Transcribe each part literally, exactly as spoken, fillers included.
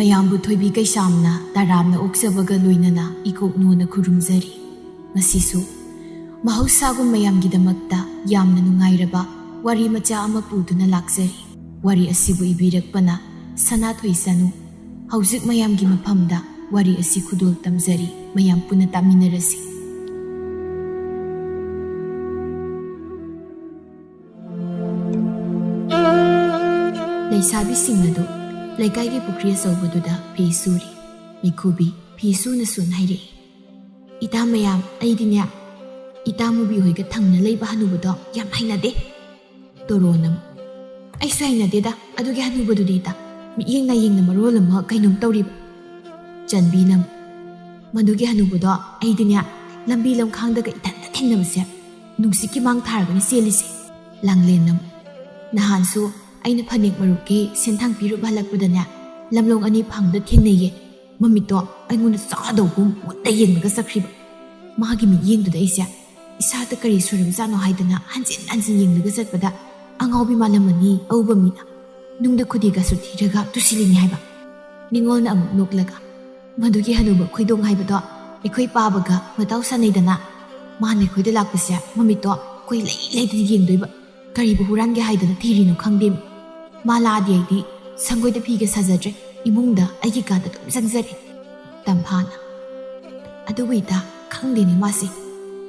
ꯃꯌꯥꯝꯕꯨ ꯊꯣꯏꯕꯤ ꯀꯩꯁꯥꯝꯅ ꯇꯔꯥꯝꯅ ꯑꯣꯛꯆꯕꯒ ꯂꯣꯏꯅꯅ ꯏꯀꯣꯛꯅꯣꯅ ꯈꯨꯔꯨꯝꯖꯔꯤ꯫ ꯉꯁꯤꯁꯨ ꯃꯍꯧꯁꯥꯒꯨꯝ ꯃꯌꯥꯝꯒꯤꯗꯃꯛꯇ ꯌꯥꯝꯅ ꯅꯨꯡꯉꯥꯏꯔꯕ ꯋꯥꯔꯤ ꯃꯆꯥ ꯑꯃ ꯄꯨꯗꯨꯅ ꯂꯥꯛꯆꯔꯤ꯫ ꯋꯥꯔꯤ ꯑꯁꯤꯕꯨ ꯏꯕꯤꯔꯛꯄꯅ ꯁꯅꯥꯊꯣꯏ ꯁꯅꯨ꯫ ꯍꯧꯖꯤꯛ ꯃꯌꯥꯝꯒꯤ ꯃꯐꯝꯗ ꯋꯥꯔꯤ ꯑꯁꯤ ꯈꯨꯗꯣꯜ ꯇꯝꯖꯔꯤ꯫ ꯃꯌꯥꯝ ꯄꯨꯟꯅ ꯇꯥꯃꯤꯟꯅꯔꯁꯤ꯫ ꯂꯩꯁꯥꯕꯤꯁꯤꯡ ꯑꯗꯨ ꯂꯩꯀꯥꯏꯒꯤ ꯄꯨꯈ꯭ꯔꯤ ꯑꯆꯧꯕꯗꯨꯗ ꯐꯤ ꯁꯨꯔꯤ꯫ ꯃꯤꯈꯨꯕꯤ ꯐꯤ ꯁꯨꯅ ꯁꯨꯅ ꯍꯥꯏꯔꯛꯏ, "ꯏꯇꯥ ꯃꯌꯥꯝ, ꯑꯩꯗꯤꯅꯦ, ꯏꯇꯥ ꯃꯨꯕꯤ ꯍꯣꯏꯒ ꯊꯪꯅ ꯂꯩꯕ ꯍꯅꯨꯕꯗꯣ ꯌꯥꯝ ꯍꯩꯅꯗꯦ꯫" ꯇꯣꯔꯣꯅ ꯑꯃꯨꯛ, "ꯑꯩꯁꯨ ꯍꯩꯅꯗꯦꯗ ꯑꯗꯨꯒꯤ ꯍꯅꯨꯕꯗꯨꯗꯤ ꯏꯇꯥ, ꯃꯤꯠꯌꯦꯡ ꯅꯥꯌꯦꯡꯅ ꯃꯔꯣꯜ ꯑꯃ ꯀꯩꯅꯣꯝ ꯇꯧꯔꯤꯕ꯫" ꯆꯟꯕꯤꯅ ꯑꯃꯨꯛ, "ꯃꯗꯨꯒꯤ ꯍꯅꯨꯕꯗꯣ ꯑꯩꯗꯤꯅꯦ, ꯂꯝꯕꯤ ꯂꯝꯈꯥꯡꯗꯒ ꯏꯊꯟꯇ ꯊꯦꯡꯅꯕꯁꯦ ꯅꯨꯡꯁꯤꯠꯀꯤ ꯃꯥꯡ ꯊꯥꯔꯒꯅꯤ ꯆꯦꯜꯂꯤꯁꯦ꯫" ꯂꯥꯡꯂꯦꯟꯅ ꯑꯃꯨꯛ, "ꯅꯍꯥꯟꯁꯨ ꯑꯩꯅ ꯐꯅꯦꯛ ꯃꯔꯨꯞꯀꯤ ꯁꯦꯟꯊꯥꯡ ꯄꯤꯔꯨꯕ ꯍꯜꯂꯛꯄꯗꯅꯦ, ꯂꯝꯂꯣꯡ ꯑꯅꯤ ꯐꯪꯗ ꯊꯦꯡꯅꯩꯌꯦ꯫ ꯃꯃꯤꯠꯇꯣ ꯑꯩꯉꯣꯟꯗ ꯆꯥꯗꯧꯒꯨꯝ ꯃꯨꯟꯅ ꯌꯦꯡꯂꯒ ꯆꯠꯈ꯭ꯔꯤꯕ꯫ ꯃꯥꯒꯤ ꯃꯤꯠꯌꯦꯡꯗꯨꯗ ꯑꯩꯁꯦ ꯏꯁꯥꯗ ꯀꯔꯤ ꯁꯣꯏꯔꯝꯖꯥꯠꯅꯣ ꯍꯥꯏꯗꯅ ꯍꯟꯖꯤꯟ ꯍꯟꯖꯤꯟ ꯌꯦꯡꯂꯒ ꯆꯠꯄꯗ, ꯑꯉꯥꯎꯕꯤ ꯃꯥꯂꯝꯃꯅꯤ ꯑꯎꯕ ꯃꯤꯅ ꯅꯨꯡꯗ ꯈꯨꯗꯤꯒꯁꯨ ꯊꯤꯔꯒ ꯇꯨꯁꯤꯜꯂꯤꯅꯤ ꯍꯥꯏꯕ꯫" ꯅꯤꯉꯣꯜꯅ ꯑꯃꯨꯛ ꯅꯣꯛꯂꯒ, "ꯃꯗꯨꯒꯤ ꯍꯅꯨꯕ ꯈꯣꯏꯗꯣꯡ ꯍꯥꯏꯕꯗꯣ ꯑꯩꯈꯣꯏ ꯄꯥꯕꯒ ꯃꯇꯥꯎ ꯁꯥꯟꯅꯩꯗꯅ, ꯃꯥꯅ ꯑꯩꯈꯣꯏꯗ ꯂꯥꯛꯄꯁꯦ ꯃꯃꯤꯠꯇꯣ ꯀꯣꯏ ꯂꯩ ꯂꯩꯗꯅ ꯌꯦꯡꯗꯣꯏꯕ꯫ ꯀꯔꯤꯕꯨ ꯍꯨꯔꯥꯟꯒꯦ ꯍꯥꯏꯗꯅ ꯊꯤꯔꯤꯅꯣ ꯈꯪꯗꯦ꯫ ꯃꯥ ꯂꯥꯛꯑꯗꯤ ꯑꯩꯗꯤ ꯁꯪꯒꯣꯏꯗ ꯐꯤꯒ ꯁꯥꯖꯗ꯭ꯔꯦ, ꯏꯃꯨꯡꯗ ꯑꯩꯒꯤ ꯀꯥꯗ ꯑꯗꯨꯝ ꯆꯪꯖꯔꯦ꯫" ꯇꯝꯐꯥꯅ, "ꯑꯗꯨꯕꯨ ꯏꯇꯥ, ꯈꯪꯗꯦꯅꯦ ꯃꯥꯁꯦ,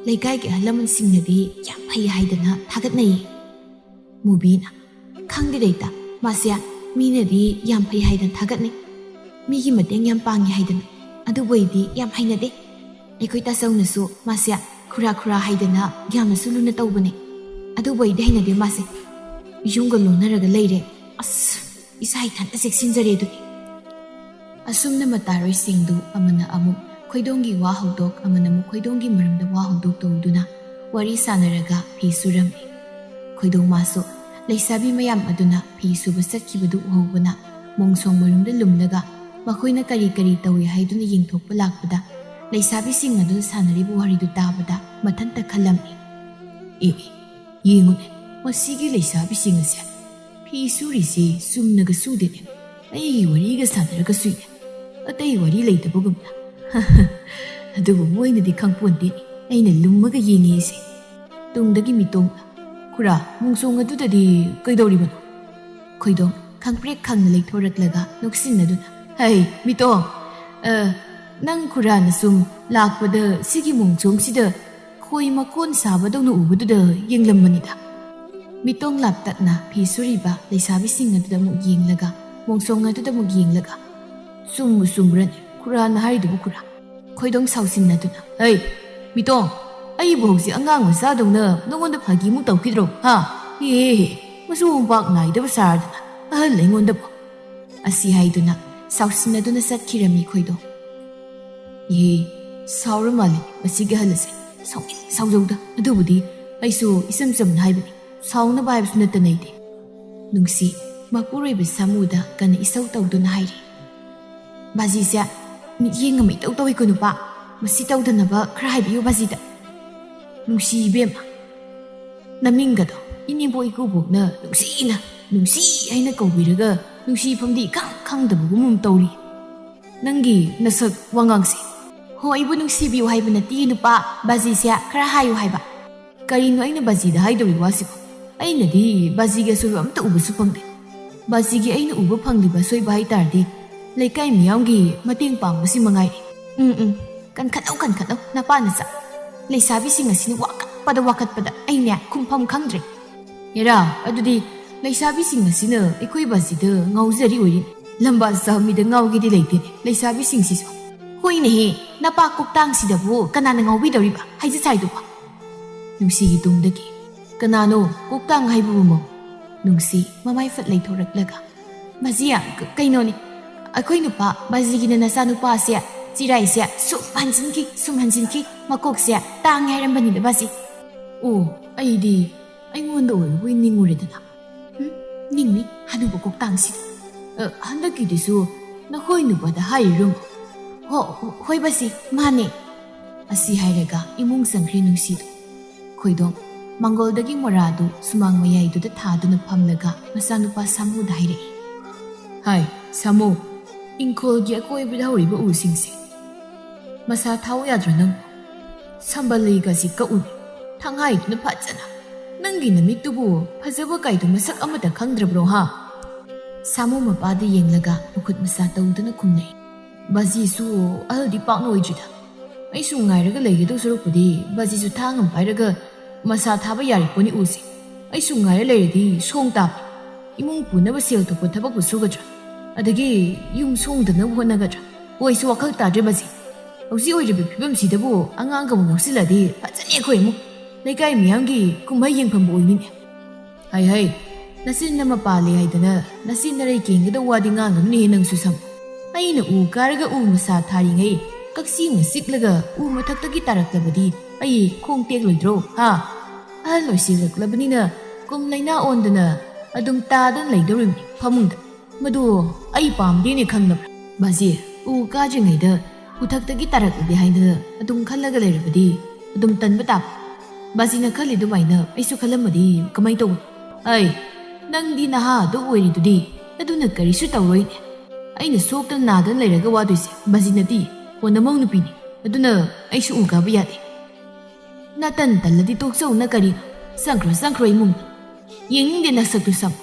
ꯂꯩꯀꯥꯏꯒꯤ ꯑꯍꯜ ꯂꯃꯟꯁꯤꯡꯅꯗꯤ ꯌꯥꯝ ꯐꯩ ꯍꯥꯏꯗꯅ ꯊꯥꯒꯠꯅꯩꯌꯦ꯫" ꯃꯨꯕꯤꯅ, "ꯈꯪꯗꯦꯗ ꯏꯇꯥ, ꯃꯥꯁꯦ ꯃꯤꯅꯗꯤ ꯌꯥꯝ ꯐꯩ ꯍꯥꯏꯗꯅ ꯊꯥꯒꯠꯅꯩ, ꯃꯤꯒꯤ ꯃꯇꯦꯡ ꯌꯥꯝ ꯄꯥꯡꯉꯤ ꯍꯥꯏꯗꯅ, ꯑꯗꯨꯕꯨ ꯑꯩꯗꯤ ꯌꯥꯝ ꯍꯩꯅꯗꯦ꯫ ꯑꯩꯈꯣꯏ ꯇꯥꯆꯧꯅꯁꯨ ꯃꯥꯁꯦ ꯈꯨꯔꯥ ꯈꯨꯔꯥ ꯍꯥꯏꯗꯅ ꯌꯥꯝꯅꯁꯨ ꯂꯨꯅ ꯇꯧꯕꯅꯦ, ꯑꯗꯨꯕꯨ ꯑꯩꯗꯤ ꯍꯩꯅꯗꯦ ꯃꯥꯁꯦ꯫ ꯌꯨꯝꯒ ꯂꯣꯟꯅꯔꯒ ꯂꯩꯔꯦ꯫ ꯑꯁ, ꯏꯁꯥ ꯏꯊꯟꯇ ꯆꯦꯛꯁꯤꯟꯖꯔꯦ ꯑꯗꯨꯗꯤ꯫" ꯑꯁꯨꯝꯅ ꯃꯇꯥꯔꯣꯏꯁꯤꯡꯗꯨ ꯑꯃꯅ ꯑꯃꯨꯛ ꯈꯣꯏꯗꯣꯡꯒꯤ ꯋꯥ ꯍꯧꯗꯣꯛ, ꯑꯃꯅ ꯑꯃꯨꯛ ꯈꯣꯏꯗꯣꯡꯒꯤ ꯃꯔꯝꯗ ꯋꯥ ꯍꯧꯗꯣꯛ ꯇꯧꯗꯨꯅ ꯋꯥꯔꯤ ꯁꯥꯟꯅꯔꯒ ꯐꯤ ꯁꯨꯔꯝꯃꯤ꯫ ꯈꯣꯏꯗꯣꯡ ꯃꯥꯁꯨ ꯂꯩꯁꯥꯕꯤ ꯃꯌꯥꯝ ꯑꯗꯨꯅ ꯐꯤ ꯁꯨꯕ ꯆꯠꯈꯤꯕꯗꯨ ꯎꯍꯧꯕꯅ ꯃꯣꯡꯁꯣꯡ ꯃꯅꯨꯡꯗ ꯂꯨꯝꯂꯒ ꯃꯈꯣꯏꯅ ꯀꯔꯤ ꯀꯔꯤ ꯇꯧꯏ ꯍꯥꯏꯗꯨꯅ ꯌꯦꯡꯊꯣꯛꯄ ꯂꯥꯛꯄꯗ ꯂꯩꯁꯥꯕꯤꯁꯤꯡ ꯑꯗꯨꯅ ꯁꯥꯟꯅꯔꯤꯕ ꯋꯥꯔꯤꯗꯨ ꯇꯥꯕꯗ ꯃꯊꯟꯇ ꯈꯜꯂꯝꯃꯤ, "ꯑꯦ, ꯑꯦ, ꯌꯦꯡꯉꯨꯅꯦ, ꯃꯁꯤꯒꯤ ꯂꯩꯁꯥꯕꯤꯁꯤꯡ ꯑꯁꯦ ꯐꯤ ꯁꯨꯔꯤꯁꯤ ꯆꯨꯝꯅꯒ ꯁꯨꯗꯦꯅꯦ꯫ ꯑꯩꯒꯤ ꯋꯥꯔꯤꯒ ꯁꯥꯟꯅꯔꯒꯁꯨ ꯌꯥꯏ, ꯑꯇꯩ ꯋꯥꯔꯤ ꯂꯩꯇꯕꯒꯨꯝꯅ꯫ ꯑꯗꯨꯕꯨ ꯃꯣꯏꯅꯗꯤ ꯈꯪꯄꯣꯟꯇꯦ ꯑꯩꯅ ꯂꯨꯝꯃꯒ ꯌꯦꯡꯉꯤꯁꯦ꯫ ꯇꯨꯡꯗꯒꯤ ꯃꯤꯇꯣꯡ, "ꯈꯨꯔꯥ, ꯃꯣꯡꯁꯣꯡ ꯑꯗꯨꯗꯗꯤ ꯀꯩꯗꯧꯔꯤꯕꯅꯣ?" ꯈꯣꯏꯗꯣꯝ ꯈꯪꯄ꯭ꯔꯦꯛ ꯈꯪꯅ ꯂꯩꯊꯣꯔꯛꯂꯒ ꯅꯣꯛꯁꯤꯟꯅꯗꯨꯅ, "ꯍꯩ, ꯃꯤꯇꯣꯡ, ꯑ, ꯅꯪ ꯈꯨꯔꯥꯅ ꯁꯨꯝ ꯂꯥꯛꯄꯗ ꯁꯤꯒꯤ ꯃꯣꯡꯁꯣꯡꯁꯤꯗ ꯈꯣꯏ ꯃꯀꯣꯟ ꯁꯥꯕꯗꯧꯅ ꯎꯕꯗꯨꯗ ꯌꯦꯡꯂꯝꯕꯅꯤꯗ꯫" ꯃꯤꯇꯣꯡ ꯂꯥꯞꯇꯛꯅ ꯐꯤ ꯁꯨꯔꯤꯕ ꯂꯩꯁꯥꯕꯤꯁꯤꯡ ꯑꯗꯨꯗ ꯑꯃꯨꯛ ꯌꯦꯡꯂꯒ, ꯃꯣꯡꯁꯣꯡ ꯑꯗꯨꯗ ꯑꯃꯨꯛ ꯌꯦꯡꯂꯒ, "ꯆꯨꯝꯕꯨ ꯆꯨꯝꯕ꯭ꯔꯅꯦ ꯈꯨꯔꯥꯅ ꯍꯥꯏꯔꯤꯗꯨꯕꯨ, ꯈꯨꯔꯥ?" ꯈꯣꯏꯗꯣꯝ ꯁꯥꯎꯁꯤꯟꯅꯗꯨꯅ, "ꯍꯩ, ꯃꯤꯇꯣꯡ, ꯑꯩꯕꯨ ꯍꯧꯖꯤꯛ ꯑꯉꯥꯡ ꯃꯆꯥꯗꯧꯅ ꯅꯉꯣꯟꯗ ꯐꯥꯒꯤꯃꯨꯛ ꯇꯧꯈꯤꯗ꯭ꯔꯣ, ꯍꯥ? ꯑꯦ, ꯃꯆꯨ ꯃꯄꯥꯛ ꯅꯥꯏꯗꯕ ꯁꯥꯔꯗꯅ ꯑꯍꯜ ꯑꯩꯉꯣꯟꯗꯕꯨ!" ꯑꯁꯤ ꯍꯥꯏꯗꯨꯅ ꯁꯥꯎꯁꯤꯟꯅꯗꯨꯅ ꯆꯠꯈꯤꯔꯝꯃꯤ ꯈꯣꯏꯗꯣꯝ꯫ "ꯏꯍꯦ, ꯁꯥꯎꯔ ꯃꯥꯜꯂꯦ ꯃꯁꯤꯒꯤ ꯑꯍꯜ ꯑꯁꯦ꯫ ꯁꯥꯎꯅꯤꯡ ꯁꯥꯎꯖꯧꯗ, ꯑꯗꯨꯕꯨꯗꯤ ꯑꯩꯁꯨ ꯏꯆꯝ ꯆꯝꯅ ꯍꯥꯏꯕꯅꯤ, ꯁꯥꯎꯅꯕ ꯍꯥꯏꯕꯁꯨ ꯅꯠꯇꯅ ꯑꯩꯗꯤ꯫" ꯅꯨꯡꯁꯤ ꯃꯄꯨꯔꯣꯏꯕ ꯁꯥꯃꯨꯗ ꯀꯟꯅ ꯏꯁꯧ ꯇꯧꯗꯨꯅ ꯍꯥꯏꯔꯤ, "ꯕꯥꯖꯤꯁꯦ ꯃꯤꯠꯌꯦꯡ ꯑꯃ ꯏꯇꯧ ꯇꯧꯏꯀꯣ ꯅꯨꯄꯥ꯫ ꯃꯁꯤ ꯇꯧꯗꯅꯕ ꯈꯔ ꯍꯥꯏꯕꯤꯌꯨ ꯕꯥꯖꯤꯗ꯫" "ꯅꯨꯡꯁꯤ ꯏꯕꯦꯝꯃ, ꯅꯃꯤꯡꯒꯗꯣ ꯏꯅꯦꯝꯕꯣꯛ ꯏꯀꯨꯕꯣꯛꯅ ꯅꯨꯡꯁꯤꯅ ꯅꯨꯡꯁꯤ ꯍꯥꯏꯅ ꯀꯧꯕꯤꯔꯒ ꯅꯨꯡꯁꯤꯐꯝꯗꯤ ꯏꯈꯪ ꯈꯪꯗꯕꯒꯨꯝ ꯑꯃ ꯇꯧꯔꯤ꯫ ꯅꯪꯒꯤ ꯅꯁꯛ ꯋꯥꯉꯥꯡꯁꯦ꯫ ꯍꯣ, ꯑꯩꯕꯨ ꯅꯨꯡꯁꯤꯕꯤꯌꯨ ꯍꯥꯏꯕ ꯅꯠꯇꯦ ꯅꯨꯄꯥ, ꯕꯥꯖꯤꯁꯦ ꯈꯔ ꯍꯥꯏꯌꯨ ꯍꯥꯏꯕ꯫" "ꯀꯔꯤꯅꯣ ꯑꯩꯅ ꯕꯥꯖꯤꯗ ꯍꯥꯏꯗꯧꯔꯤ ꯋꯥꯁꯤꯕꯣ? ꯑꯩꯅꯗꯤ ꯕꯥꯖꯤꯒꯤ ꯑꯁꯣꯏꯕ ꯑꯝꯇ ꯎꯕꯁꯨ ꯐꯪꯗꯦ꯫ ꯕꯥꯖꯤꯒꯤ ꯑꯩꯅ ꯎꯕ ꯐꯪꯂꯤꯕ ꯑꯁꯣꯏꯕ ꯍꯥꯏ ꯇꯥꯔꯗꯤ ꯂꯩꯀꯥꯏ ꯃꯤꯌꯥꯝꯒꯤ ꯃꯇꯦꯡ ꯄꯥꯡꯕꯁꯤ ꯃꯉꯥꯏꯔꯦ꯫" "ꯎꯝ, ꯎꯝ, ꯀꯟꯈꯠꯂꯧ, ꯀꯟꯈꯠꯂꯧ ꯅꯄꯥ ꯅꯆꯥ꯫ ꯂꯩꯁꯥꯕꯤꯁꯤꯡ ꯑꯁꯤꯅ ꯋꯥꯀꯠꯄꯗ ꯋꯥꯀꯠꯄꯗ ꯑꯩꯅꯦ ꯈꯨꯝꯐꯝ ꯈꯪꯗ꯭ꯔꯦ꯫" "ꯍꯦꯔꯥ, ꯑꯗꯨꯗꯤ ꯂꯩꯁꯥꯕꯤꯁꯤꯡ ꯑꯁꯤꯅ ꯑꯩꯈꯣꯏ ꯕꯥꯖꯤꯗ ꯉꯥꯎꯖꯔꯤ ꯑꯣꯏꯔꯦ꯫ ꯂꯝꯕꯥ ꯆꯥꯃꯤꯗ ꯉꯥꯎꯒꯦꯗꯤ ꯂꯩꯇꯦ ꯂꯩꯁꯥꯕꯤꯁꯤꯡꯁꯤꯁꯨ꯫" "ꯍꯣꯏꯅꯦꯍꯦ, ꯅꯄꯥ ꯀꯣꯛꯇꯥꯡꯁꯤꯗꯕꯨ ꯀꯅꯥꯅ ꯉꯥꯎꯕꯤꯗꯧꯔꯤꯕ ꯍꯥꯏꯖ ꯁꯥꯏꯗꯨꯕꯣ?" ꯅꯨꯡꯁꯤꯒꯤ ꯇꯨꯡꯗꯒꯤ, "ꯀꯅꯥꯅꯣ ꯀꯣꯛꯇꯥꯡ ꯍꯥꯏꯕꯕꯨ ꯃꯧ?" ꯅꯨꯡꯁꯤ ꯃꯃꯥꯏ ꯐꯠ ꯂꯩꯊꯣꯔꯛꯂꯒ, "ꯕꯥꯖꯤ, ꯀ-, ꯀꯩꯅꯣꯅꯤ, ꯑꯩꯈꯣꯏ ꯅꯨꯄꯥ ꯕꯥꯖꯤꯒꯤꯅ ꯅꯆꯥꯅꯨꯄꯥꯁꯦ ꯆꯤꯔꯥꯏꯁꯦ ꯁꯨꯝ ꯍꯟꯖꯤꯟꯈꯤ, ꯁꯨꯝ ꯍꯟꯖꯤꯟꯈꯤ, ꯃꯀꯣꯛꯁꯦ ꯇꯥꯡꯉꯦ ꯍꯥꯏꯔꯝꯕꯅꯤꯗ ꯕꯥꯖꯤ꯫" "ꯑꯣ, ꯑꯩꯗꯤ ꯑꯩꯉꯣꯟꯗ ꯑꯣꯏꯔꯕꯣꯏ ꯅꯤꯡꯉꯨꯔꯦꯗꯅ꯫" "ꯎꯝ, ꯅꯤꯡꯅꯤ ꯍꯅꯨꯕ ꯀꯣꯛꯇꯥꯡꯁꯤꯗ꯫ ꯑ, ꯍꯟꯗꯛꯀꯤꯗꯨꯁꯨ ꯅꯈꯣꯏ ꯅꯨꯄꯥꯗ ꯍꯥꯏꯔꯤꯔꯣ?" "ꯍꯣ, ꯍꯣꯏ ꯕꯥꯖꯤ, ꯃꯥꯅꯦ꯫" ꯑꯁꯤ ꯍꯥꯏꯔꯒ ꯏꯃꯨꯡ ꯆꯪꯈ꯭ꯔꯦ ꯅꯨꯡꯁꯤꯗꯣ꯫ ꯈꯣꯏꯗꯣꯝ ꯃꯪꯒꯣꯜꯗꯒꯤ ꯃꯣꯔꯥꯗꯨ ꯁꯨꯃꯥꯡ ꯃꯌꯥꯏꯗꯨꯗ ꯊꯥꯗꯨꯅ ꯐꯝꯂꯒ ꯃꯆꯥꯅꯨꯄꯥ ꯁꯥꯃꯨꯗ ꯍꯥꯏꯔꯛꯏ, "ꯍꯥꯏ, ꯁꯥꯃꯨ, ꯏꯪꯈꯣꯜꯒꯤ ꯑꯀꯣꯏꯕꯗ ꯍꯧꯔꯤꯕ ꯎꯁꯤꯡꯁꯦ ꯃꯁꯥ ꯊꯥꯎ ꯌꯥꯗ꯭ꯔꯣ ꯅꯪ? ꯁꯝꯕꯜ ꯂꯩꯒꯁꯤ ꯀꯛꯎꯅꯦ, ꯊꯪꯍꯥꯏꯗꯨꯅ ꯐꯖꯅ꯫ ꯅꯪꯒꯤ ꯅꯃꯤꯠꯇꯨꯕꯨ ꯐꯖꯕ ꯀꯥꯏꯗꯨ ꯃꯁꯛ ꯑꯃꯇ ꯈꯪꯗ꯭ꯔꯕ꯭ꯔꯣ ꯍꯥ? ꯁꯥꯃꯨ ꯃꯄꯥꯗ ꯌꯦꯡꯂꯒ ꯃꯈꯨꯠ ꯃꯁꯥ ꯇꯧꯗꯨꯅ ꯈꯨꯝꯂꯛꯏ꯫ ꯕꯥꯖꯤꯁꯨ ꯑꯍꯜꯗꯤ ꯄꯥꯛꯅ ꯑꯣꯏꯗ꯭ꯔꯤꯗ꯫ ꯑꯩꯁꯨ ꯉꯥꯏꯔꯒ ꯂꯩꯒꯗꯧ ꯁꯔꯨꯛꯄꯨꯗꯤ ꯕꯥꯖꯤꯁꯨ ꯊꯥꯡ ꯑꯃ ꯄꯥꯏꯔꯒ ꯃꯁꯥ ꯊꯥꯕ ꯌꯥꯔꯤ ꯄꯣꯠꯅꯤ ꯎꯁꯦ꯫ ꯑꯩꯁꯨ ꯉꯥꯏꯔ ꯂꯩꯔꯗꯤ ꯁꯣꯡ ꯇꯥꯕ꯫ ꯏꯃꯨꯡ ꯄꯨꯅꯕ ꯁꯦꯜ ꯊꯣꯛꯄ ꯊꯕꯛꯄꯨ ꯁꯨꯒꯗ꯭ꯔꯥ? ꯑꯗꯒꯤ ꯌꯨꯝ ꯁꯣꯡꯗꯅꯕ ꯍꯣꯠꯅꯒꯗ꯭ꯔꯥ? ꯑꯣꯏꯁꯨ ꯋꯥꯈꯜ ꯇꯥꯗ꯭ꯔꯦ ꯕꯥꯖꯤ꯫ ꯍꯧꯖꯤꯛ ꯑꯣꯏꯔꯤꯕ ꯐꯤꯕꯝꯁꯤꯗꯕꯨ ꯑꯉꯥꯡꯒ ꯑꯃꯨꯛ ꯌꯥꯎꯁꯤꯜꯂꯗꯤ ꯐꯖꯅꯤ ꯑꯩꯈꯣꯏ ꯏꯃꯨꯡ꯫ ꯂꯩꯀꯥꯏ ꯃꯤꯌꯥꯝꯒꯤ ꯀꯨꯝꯍꯩ ꯌꯦꯡꯐꯝꯕꯨ ꯑꯣꯏꯅꯤꯅꯦ꯫ ꯍꯩ ꯍꯩ, ꯅꯆꯤꯟ ꯑꯃ ꯄꯥꯜꯂꯦ ꯍꯥꯏꯗꯅ ꯅꯆꯤꯟ ꯅꯔꯩ ꯀꯦꯟꯒꯗꯧ ꯋꯥꯗꯤ ꯉꯥꯡꯒꯅꯨꯅꯦꯍꯦ ꯅꯪꯁꯨ ꯁꯝ꯫ ꯑꯩꯅ ꯎ ꯀꯥꯔꯒ ꯎ ꯃꯁꯥ ꯊꯥꯔꯤꯉꯩ ꯀꯛꯆꯤꯡꯅ ꯆꯤꯛꯂꯒ ꯎ ꯃꯊꯛꯇꯒꯤ ꯇꯥꯔꯛꯂꯕꯗꯤ ꯑꯩ ꯈꯣꯡ ꯇꯦꯛꯂꯣꯏꯗ꯭ꯔꯣ? ꯍꯥ? ꯑꯍꯜ ꯑꯣꯏꯁꯤꯜꯂꯛꯂꯕꯅꯤꯅ ꯀꯨꯝ ꯂꯩꯅꯥ ꯑꯣꯟꯗꯅ ꯑꯗꯨꯝ ꯇꯥꯗꯨꯅ ꯂꯩꯗꯧꯔꯤꯕꯅꯤ ꯐꯃꯨꯡꯗ꯫ ꯃꯗꯨ ꯑꯩ ꯄꯥꯝꯗꯦꯅꯦ ꯈꯪꯂꯕ꯭ꯔꯥ? ꯕꯥꯖꯤ, ꯎ ꯀꯥꯗ꯭ꯔꯤꯉꯩꯗ ꯎꯊꯛꯇꯒꯤ ꯇꯥꯔꯛꯂꯗꯤ ꯍꯥꯏꯗꯅ ꯑꯗꯨꯝ ꯈꯜꯂꯒ ꯂꯩꯔꯕꯗꯤ ꯑꯗꯨꯝ ꯇꯟꯕ ꯇꯥꯕ꯫ ꯕꯥꯖꯤꯅ ꯈꯜꯂꯤ ꯑꯗꯨꯃꯥꯏꯅ ꯑꯩꯁꯨ ꯈꯜꯂꯝꯃꯗꯤ ꯀꯃꯥꯏ ꯇꯧꯕ? ꯑꯩ, ꯅꯪꯗꯤ ꯅꯍꯥ ꯑꯗꯨ ꯑꯣꯏꯔꯤꯗꯨꯗꯤ, ꯑꯗꯨꯅ ꯀꯔꯤꯁꯨ ꯇꯧꯔꯣꯏꯅꯦ꯫ ꯑꯩꯅ ꯁꯣꯛꯇꯅ ꯅꯥꯗꯅ ꯂꯩꯔꯒ ꯋꯥꯗꯣꯏꯁꯦ ꯕꯥꯖꯤ ꯅꯠꯇꯦ, ꯍꯣ ꯅꯃꯧ ꯅꯨꯄꯤꯅꯤ꯫ ꯑꯗꯨꯅ ꯑꯩꯁꯨ ꯎ ꯀꯥꯕ ꯌꯥꯗꯦ꯫ ꯅꯇꯟ ꯇꯜꯂꯗꯤ ꯇꯣꯛꯆꯧꯅ ꯀꯔꯤꯅꯣ? ꯆꯪꯈ꯭ꯔꯣ, ꯆꯪꯈ꯭ꯔꯣ ꯏꯃꯨꯡꯗ꯫ ꯌꯦꯡꯅꯤꯡꯗꯦ ꯅꯁꯛꯇꯨ ꯁꯝ꯫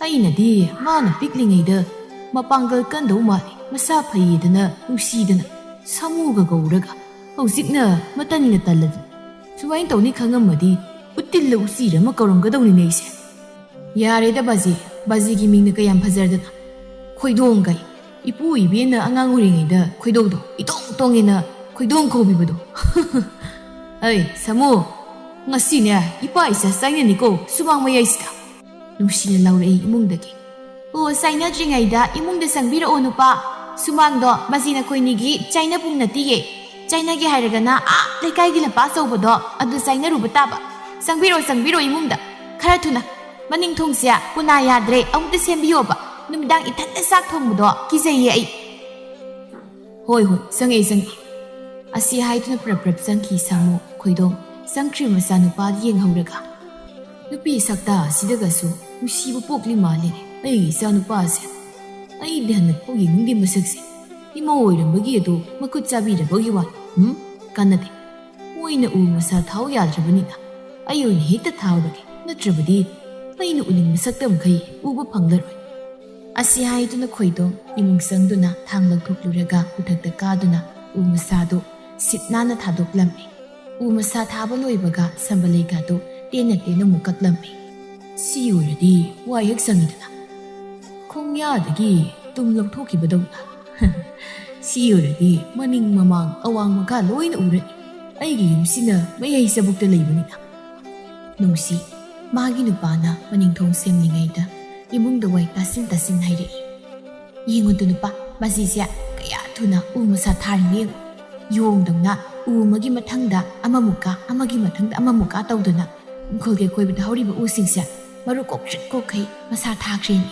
ꯑꯩꯅꯗꯤ ꯃꯥꯅ ꯄꯤꯛꯂꯤꯉꯩꯗ ꯃꯄꯥꯡꯒꯜ ꯀꯟꯗꯧ ꯃꯥꯜꯂꯤ, ꯃꯁꯥ ꯐꯩꯌꯦꯗꯅ ꯅꯨꯡꯁꯤꯗꯅ ꯁꯥꯃꯨꯒ ꯀꯧꯔꯒ, ꯍꯧꯖꯤꯛꯅ ꯃꯇꯟꯒ ꯇꯜꯂꯗꯅ꯫ ꯁꯨꯃꯥꯏꯅ ꯇꯧꯅꯤ ꯈꯪꯉꯝꯃꯗꯤ ꯎꯇꯤꯜꯂ ꯎꯆꯤꯔ ꯑꯃ ꯀꯧꯔꯝꯒꯗꯧꯅꯤꯅꯦ ꯑꯩꯁꯦ꯫ ꯌꯥꯔꯦꯗ ꯕꯥꯖꯤ, ꯕꯥꯖꯤꯒꯤ ꯃꯤꯡꯅ ꯀꯌꯥꯝ ꯐꯖꯔꯗꯅ꯫ ꯈꯣꯏꯗꯣꯡ ꯀꯥꯏ꯫ ꯏꯄꯨ ꯏꯕꯦꯟꯅ ꯑꯉꯥꯡ ꯑꯣꯏꯔꯤꯉꯩꯗ ꯈꯣꯏꯗꯣꯡꯗꯣ ꯏꯇꯣꯡ ꯇꯣꯡꯉꯦꯅ ꯈꯣꯏꯗꯣꯡ ꯀꯧꯕꯤꯕꯗꯣ꯫ ꯑꯩ, ꯁꯥꯃꯨ, ꯉꯁꯤꯅꯦ ꯏꯄꯥ ꯏꯆꯥ ꯆꯥꯏꯅꯅꯤꯀꯣ ꯁꯨꯃꯥꯡ ꯃꯌꯥꯏꯁꯤꯗ꯫ ꯅꯨꯡꯁꯤꯅ ꯂꯥꯎꯔꯛꯏ ꯏꯃꯨꯡꯗꯒꯤ꯫ ꯑꯣ, ꯆꯥꯏꯅꯗ꯭ꯔꯤꯉꯩꯗ ꯏꯃꯨꯡꯗ ꯆꯪꯕꯤꯔꯛꯑꯣ ꯅꯨꯄꯥ꯫ ꯁꯨꯃꯥꯡꯗꯣ ꯃꯁꯤ ꯅꯈꯣꯏꯅꯤꯒꯤ ꯆꯥꯏꯅ ꯄꯨꯡ ꯅꯠꯇꯤꯌꯦ꯫ ꯆꯥꯏꯅꯒꯦ ꯍꯥꯏꯔꯒꯅ ꯑꯥ ꯂꯩꯀꯥꯏꯒꯤ ꯂꯝꯄꯥꯛ ꯑꯆꯧꯕꯗꯣ ꯑꯗꯨ ꯆꯥꯏꯅꯔꯨꯕ ꯇꯥꯕ꯫ ꯆꯪꯕꯤꯔꯛꯑꯣ, ꯆꯪꯕꯤꯔꯛꯑꯣ ꯏꯃꯨꯡꯗ꯫ ꯈꯔ ꯊꯨꯅ꯫ ꯃꯅꯤꯡ ꯊꯣꯡꯁꯦ ꯀꯨꯅꯥ ꯌꯥꯗ꯭ꯔꯦ, ꯑꯃꯨꯛꯇ ꯁꯦꯝꯕꯤꯌꯣꯕ꯫ ꯅꯨꯃꯤꯗꯥꯡ ꯏꯊꯟꯇ ꯆꯥꯛ ꯊꯣꯡꯕꯗꯣ ꯀꯤꯖꯩꯌꯦ ꯑꯩ꯫ ꯍꯣꯏ, ꯍꯣꯏ, ꯆꯪꯉꯛꯑꯦ, ꯆꯪꯉꯛꯑꯦ꯫ ꯑꯁꯤ ꯍꯥꯏꯗꯨꯅ ꯄ꯭ꯔꯞ ꯄ꯭ꯔꯞ ꯆꯪꯈꯤ ꯁꯥꯃꯨ ꯈꯣꯏꯗꯣꯡ꯫ ꯆꯪꯈ꯭ꯔꯤꯕ ꯃꯆꯥꯅꯨꯄꯥꯗ ꯌꯦꯡꯍꯧꯔꯒ, ꯅꯨꯄꯤ ꯁꯛꯇꯥ ꯑꯁꯤꯗꯒꯁꯨ ꯅꯨꯡꯁꯤꯕ ꯄꯣꯛꯂꯤ ꯃꯥꯜꯂꯦꯅꯦ ꯑꯩꯒꯤ ꯏꯆꯥꯅꯨꯄꯥꯁꯦ꯫ ꯑꯩꯗꯤ ꯍꯟꯅ ꯐꯥꯎ ꯌꯦꯡꯅꯤꯡꯗꯦ ꯃꯁꯛꯁꯦ꯫ ꯏꯃꯧ ꯑꯣꯏꯔꯝꯕꯒꯤ ꯑꯗꯣ ꯃꯈꯨꯠ ꯆꯥꯕꯤꯔꯕꯒꯤ ꯋꯥꯅꯤ꯫ ꯎꯝ? ꯀꯥꯟꯅꯗꯦ꯫ ꯃꯣꯏꯅ ꯎ ꯃꯁꯥ ꯊꯥꯎ ꯌꯥꯗ꯭ꯔꯕꯅꯤꯅ ꯑꯩ ꯑꯣꯏꯅ ꯍꯦꯛꯇ ꯊꯥꯎꯔꯒꯦ꯫ ꯅꯠꯇ꯭ꯔꯕꯗꯤ ꯑꯩꯅ ꯎꯅꯤꯡꯕ ꯁꯛꯇꯝꯈꯩ ꯎꯕ ꯐꯪꯂꯔꯣꯏ꯫ ꯑꯁꯤ ꯍꯥꯏꯗꯨꯅ ꯈꯣꯏꯗꯣꯝ ꯏꯃꯨꯡ ꯆꯪꯗꯨꯅ ꯊꯥꯡ ꯂꯧꯊꯣꯛꯂꯨꯔꯒ ꯎꯊꯛꯇ ꯀꯥꯗꯨꯅ ꯎ ꯃꯁꯥꯗꯨ ꯁꯤꯠ ꯅꯥꯟꯅ ꯊꯥꯗꯣꯛꯂꯝꯃꯤ꯫ ꯎ ꯃꯁꯥ ꯊꯥꯕ ꯂꯣꯏꯕꯒ ꯁꯝꯕꯂꯩꯒꯗꯨ ꯇꯦꯟꯅ ꯇꯦꯟꯅ ꯑꯃꯨꯛ ꯀꯛꯂꯝꯃꯤ꯫ ꯁꯤ ꯑꯣꯏꯔꯗꯤ ꯋꯥꯏ ꯍꯦꯛ ꯁꯪꯉꯤꯗꯅ꯫ ꯈꯣꯡꯌꯥꯗꯒꯤ ꯇꯨꯝ ꯂꯧꯊꯣꯛꯈꯤꯕꯗꯧꯅ꯫ ꯁꯤ ꯑꯣꯏꯔꯗꯤ ꯃꯅꯤꯡ ꯃꯃꯥꯡ ꯑꯋꯥꯡ ꯃꯈꯥ ꯂꯣꯏꯅ ꯎꯔꯅꯤ꯫ ꯑꯩꯒꯤ ꯌꯨꯝꯁꯤꯅ ꯃꯌꯥꯏ ꯆꯕꯨꯛꯇ ꯂꯩꯕꯅꯤꯅ꯫ ꯅꯨꯡꯁꯤ, ꯃꯥꯒꯤ ꯅꯨꯄꯥꯅ ꯃꯅꯤꯡꯊꯣꯡ ꯁꯦꯝꯂꯤꯉꯩꯗ ꯏꯃꯨꯡꯗ ꯋꯥꯏ ꯇꯥꯁꯤꯟ ꯇꯥꯁꯤꯟ ꯍꯥꯏꯔꯛꯏ꯫ "ꯌꯦꯡꯉꯨꯗꯨ ꯅꯨꯄꯥ, ꯃꯁꯤꯁꯦ ꯀꯌꯥ ꯊꯨꯅ ꯎ ꯃꯁꯥ ꯊꯥꯔꯤꯅꯣ ꯌꯦꯡꯉꯨ꯫ ꯌꯣꯡꯗꯧꯅ ꯎ ꯑꯃꯒꯤ ꯃꯊꯪꯗ ꯑꯃꯃꯨꯛꯀ, ꯑꯃꯒꯤ ꯃꯊꯪꯗ ꯑꯃꯃꯨꯛꯀ ꯇꯧꯗꯨꯅ ꯏꯪꯈꯣꯜꯒꯤ ꯑꯀꯣꯏꯕꯗ ꯍꯧꯔꯤꯕ ꯎꯁꯤꯡꯁꯦ ꯃꯔꯨ ꯀꯣꯛꯆꯠ ꯀꯣꯛꯈꯩ ꯃꯁꯥ ꯊꯥꯈ꯭ꯔꯦꯅꯦ꯫"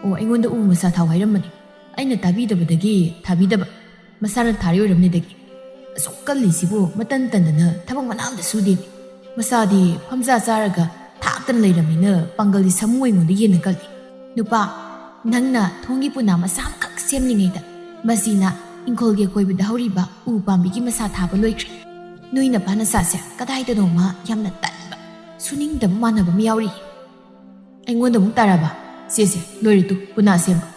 "ꯑꯣ, ꯑꯩꯉꯣꯟꯗ ꯎ ꯃꯁꯥ ꯊꯥꯎ ꯍꯥꯏꯔꯝꯕꯅꯤ꯫ ꯑꯩꯅ ꯇꯥꯕꯤꯗꯕꯗꯒꯤ ꯊꯥꯕꯤꯗꯕ꯫ ꯃꯁꯥꯅ ꯊꯥꯔꯤ ꯑꯣꯏꯔꯝꯅꯤꯗꯒꯤ꯫ ꯑꯁꯨꯛ ꯀꯜꯂꯤꯁꯤꯕꯨ ꯃꯇꯟ ꯇꯟꯗꯅ ꯊꯕꯛ ꯃꯅꯥ ꯑꯝꯇ ꯁꯨꯗꯦ꯫ ꯃꯁꯥꯗꯤ ꯐꯝꯖꯥ ꯆꯥꯔꯒ ꯊꯥꯛꯇꯅ ꯂꯩꯔꯝꯃꯤꯅ ꯄꯥꯡꯒꯜꯗꯤ ꯁꯥꯃꯨ ꯑꯩꯉꯣꯟꯗ ꯍꯦꯟꯅ ꯀꯜꯂꯤ꯫ ꯅꯨꯄꯥ, ꯅꯪꯅ ꯊꯣꯡꯒꯤ ꯄꯨꯅꯥ ꯃꯆꯥ ꯑꯃꯈꯛ ꯁꯦꯝꯂꯤꯉꯩꯗ ꯃꯁꯤꯅ ꯏꯪꯈꯣꯜꯒꯤ ꯑꯀꯣꯏꯕꯗ ꯍꯧꯔꯤꯕ ꯎ ꯄꯥꯝꯕꯤꯒꯤ ꯃꯁꯥ ꯊꯥꯕ ꯂꯣꯏꯈ꯭ꯔꯦ꯫ ꯅꯣꯏ ꯅꯄꯥ ꯅꯆꯥꯁꯦ ꯀꯗꯥꯏꯗꯅꯣꯃ ꯌꯥꯝꯅ ꯇꯟꯕ, ꯁꯨꯅꯤꯡꯗꯕ ꯃꯥꯟꯅꯕ ꯑꯃ ꯌꯥꯎꯔꯤ꯫" ꯑꯩꯉꯣꯟꯗ ꯑꯃꯨꯛ ꯇꯥꯔꯕ? "ꯁꯦ, ꯁꯦ, ꯂꯣꯏꯔꯦ ꯇꯨ, ꯄꯨꯅꯥ ꯁꯦꯝꯕ꯫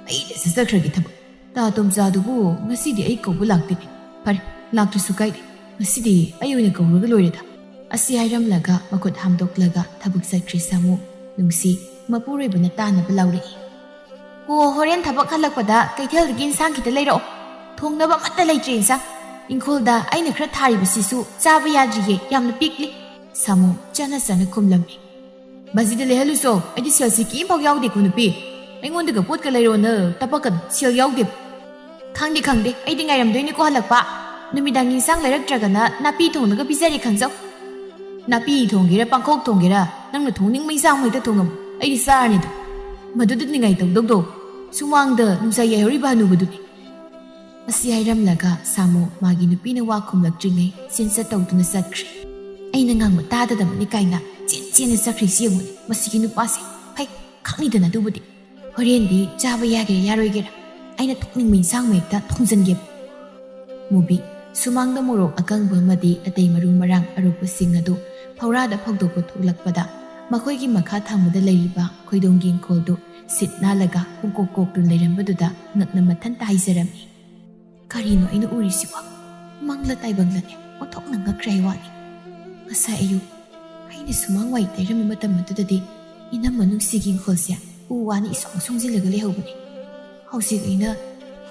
ꯑꯩꯗ ꯆꯠꯆꯈ꯭ꯔꯒꯦ ꯊꯕꯛ꯫ ꯇꯥ ꯇꯣꯝꯆꯥꯗꯨꯕꯨ ꯉꯁꯤꯗꯤ ꯑꯩ ꯀꯧꯕ ꯂꯥꯛꯇꯦꯅꯦ꯫ ꯐꯔꯦ, ꯂꯥꯛꯇ꯭ꯔꯁꯨ ꯀꯥꯏꯗꯦ꯫ ꯉꯁꯤꯗꯤ ꯑꯩ ꯑꯣꯏꯅ ꯀꯧꯔꯒ ꯂꯣꯏꯔꯦꯗ꯫" ꯑꯁꯤ ꯍꯥꯏꯔꯝꯂꯒ ꯃꯈꯨꯠ ꯍꯥꯝꯗꯣꯛꯂꯒ ꯊꯕꯛ ꯆꯠꯈ꯭ꯔꯦ ꯁꯥꯃꯨ꯫ ꯅꯨꯡꯁꯤ, ꯃꯄꯨꯔꯣꯏꯕꯅ ꯇꯥꯅꯕ ꯂꯥꯎꯔꯛꯏ꯫ "ꯍꯣ, ꯍꯣꯔꯦꯟ ꯊꯕꯛ ꯍꯜꯂꯛꯄꯗ ꯀꯩꯊꯦꯜꯗꯒꯤ ꯏꯟꯁꯥꯡ ꯈꯤꯇ ꯂꯩꯔꯛꯑꯣ꯫ ꯊꯣꯡꯅꯕ ꯑꯃꯠꯇ ꯂꯩꯇ꯭ꯔꯦ ꯏꯟꯁꯥꯡ꯫ ꯏꯪꯈꯣꯜꯗ ꯑꯩꯅ ꯈꯔ ꯊꯥꯔꯤꯕꯁꯤꯁꯨ ꯆꯥꯕ ꯌꯥꯗ꯭ꯔꯤꯌꯦ, ꯌꯥꯝꯅ ꯄꯤꯛꯂꯤ꯫" ꯁꯥꯃꯨ ꯆꯅ ꯆꯅ ꯈꯨꯝꯂꯝꯃꯤ꯫ "ꯃꯁꯤꯗ ꯂꯩꯍꯜꯂꯨꯆꯣ, ꯑꯩꯗꯤ ꯁꯦꯜ ꯁꯤꯀꯤ ꯑꯃꯐꯥꯎ ꯌꯥꯎꯗꯦꯀꯣ ꯅꯨꯄꯤ꯫ ꯑꯩꯉꯣꯟꯗꯒ ꯄꯣꯠꯀ ꯂꯩꯔꯣꯅ ꯇꯞꯄꯛꯀꯅꯨ, ꯁꯦꯜ ꯌꯥꯎꯗꯦꯕ꯫" "ꯈꯪꯗꯦ, ꯈꯪꯗꯦ, ꯑꯩꯗꯤ ꯉꯥꯏꯔꯝꯗꯣꯏꯅꯤꯀꯣ ꯍꯜꯂꯛꯄ꯫ ꯅꯨꯃꯤꯗꯥꯡꯒꯤ ꯏꯟꯁꯥꯡ ꯂꯩꯔꯛꯇ꯭ꯔꯒꯅ ꯅꯥꯄꯤ ꯊꯣꯡꯂꯒ ꯄꯤꯖꯔꯦ ꯈꯪꯖꯧ꯫ ꯅꯥꯄꯤ ꯊꯣꯡꯒꯦꯔꯥ, ꯄꯥꯡꯈꯣꯛ ꯊꯣꯡꯒꯦꯔꯥ, ꯅꯪꯅ ꯊꯣꯡꯅꯤꯡꯕ ꯏꯟꯁꯥꯡ ꯑꯃ ꯍꯦꯛꯇ ꯊꯣꯡꯉꯝꯃꯨ, ꯑꯩꯗꯤ ꯆꯥꯔꯅꯤꯗꯣ꯫ ꯃꯗꯨꯗ ꯅꯤꯡꯉꯥꯏ ꯇꯧꯗꯧꯗꯣ ꯁꯨꯃꯥꯡꯗ ꯅꯨꯡꯁꯥ ꯌꯥꯏꯍꯧꯔꯤꯕ ꯍꯅꯨꯕꯗꯨꯅꯤ꯫" ꯑꯁꯤ ꯍꯥꯏꯔꯝꯂꯒ ꯁꯥꯃꯨ ꯃꯥꯒꯤ ꯅꯨꯄꯤꯅ ꯋꯥ ꯈꯨꯝꯂꯛꯇ꯭ꯔꯤꯉꯩ ꯆꯦꯟꯆꯠ ꯇꯧꯗꯨꯅ ꯆꯠꯈ꯭ꯔꯦ꯫ "ꯑꯩꯅ ꯉꯥꯡꯕ ꯇꯥꯗꯗꯕꯅꯤ" ꯀꯥꯏꯅ ꯆꯦꯟ ꯆꯦꯟꯅ ꯆꯠꯈ꯭ꯔꯤꯁꯤ ꯌꯦꯡꯉꯨꯅꯦ꯫ ꯃꯁꯤꯒꯤ ꯅꯨꯄꯥꯁꯦ ꯐꯩ, ꯈꯪꯉꯤꯗꯅ ꯑꯗꯨꯕꯨꯗꯤ꯫ "ꯍꯣꯔꯦꯟꯗꯤ ꯆꯥꯕ ꯌꯥꯒꯦꯔꯥ ꯌꯥꯔꯣꯏꯒꯦꯔꯥ, ꯑꯩꯅ ꯊꯣꯡꯅꯤꯡꯕ ꯏꯟꯁꯥꯡ ꯃꯌꯦꯛꯇ ꯊꯣꯡꯖꯟꯒꯦꯕ꯫" ꯃꯨꯕꯤ ꯁꯨꯃꯥꯡꯗ ꯃꯣꯔꯣꯛ ꯑꯀꯪꯕ ꯑꯃꯗꯤ ꯑꯇꯩ ꯃꯔꯨ ꯃꯔꯥꯡ ꯑꯔꯨꯕꯁꯤꯡ ꯑꯗꯨ ꯐꯧꯔꯥꯗ ꯐꯧꯗꯣꯛꯄ ꯊꯣꯛꯂꯛꯄꯗ, ꯃꯈꯣꯏꯒꯤ ꯃꯈꯥ ꯊꯪꯕꯗ ꯂꯩꯔꯤꯕ ꯈꯣꯏꯗꯣꯡꯒꯤ ꯏꯪꯈꯣꯜꯗꯨ ꯁꯤꯠ ꯅꯥꯜꯂꯒ ꯄꯨꯡꯀꯣꯛ ꯀꯣꯛꯇꯨꯅ ꯂꯩꯔꯝꯕꯗꯨꯗ ꯉꯛꯅ ꯃꯊꯟꯇ ꯍꯥꯏꯖꯔꯝꯃꯤ, "ꯀꯔꯤꯅꯣ ꯑꯩꯅ ꯎꯔꯤꯁꯤꯕꯣ? ꯃꯪꯂ ꯇꯥꯏꯕꯪꯂꯅꯦ, ꯑꯣꯟꯊꯣꯛꯅ ꯉꯛꯈ꯭ꯔꯦ ꯍꯥꯏ ꯋꯥꯅꯤ꯫ ꯉꯁꯥꯏ ꯑꯌꯨꯛ ꯑꯩꯅ ꯁꯨꯃꯥꯡ ꯋꯥꯏ ꯇꯩꯔꯝꯕ ꯃꯇꯝ ꯑꯗꯨꯗꯗꯤ ꯏꯅꯝꯃ ꯅꯨꯡꯁꯤꯒꯤ ꯏꯪꯈꯣꯜꯁꯦ ꯎ ꯋꯥꯅ ꯏꯁꯣꯡ ꯁꯣꯡꯖꯤꯜꯂꯒ ꯂꯩꯍꯧꯕꯅꯤ꯫ ꯍꯧꯖꯤꯛ ꯑꯩꯅ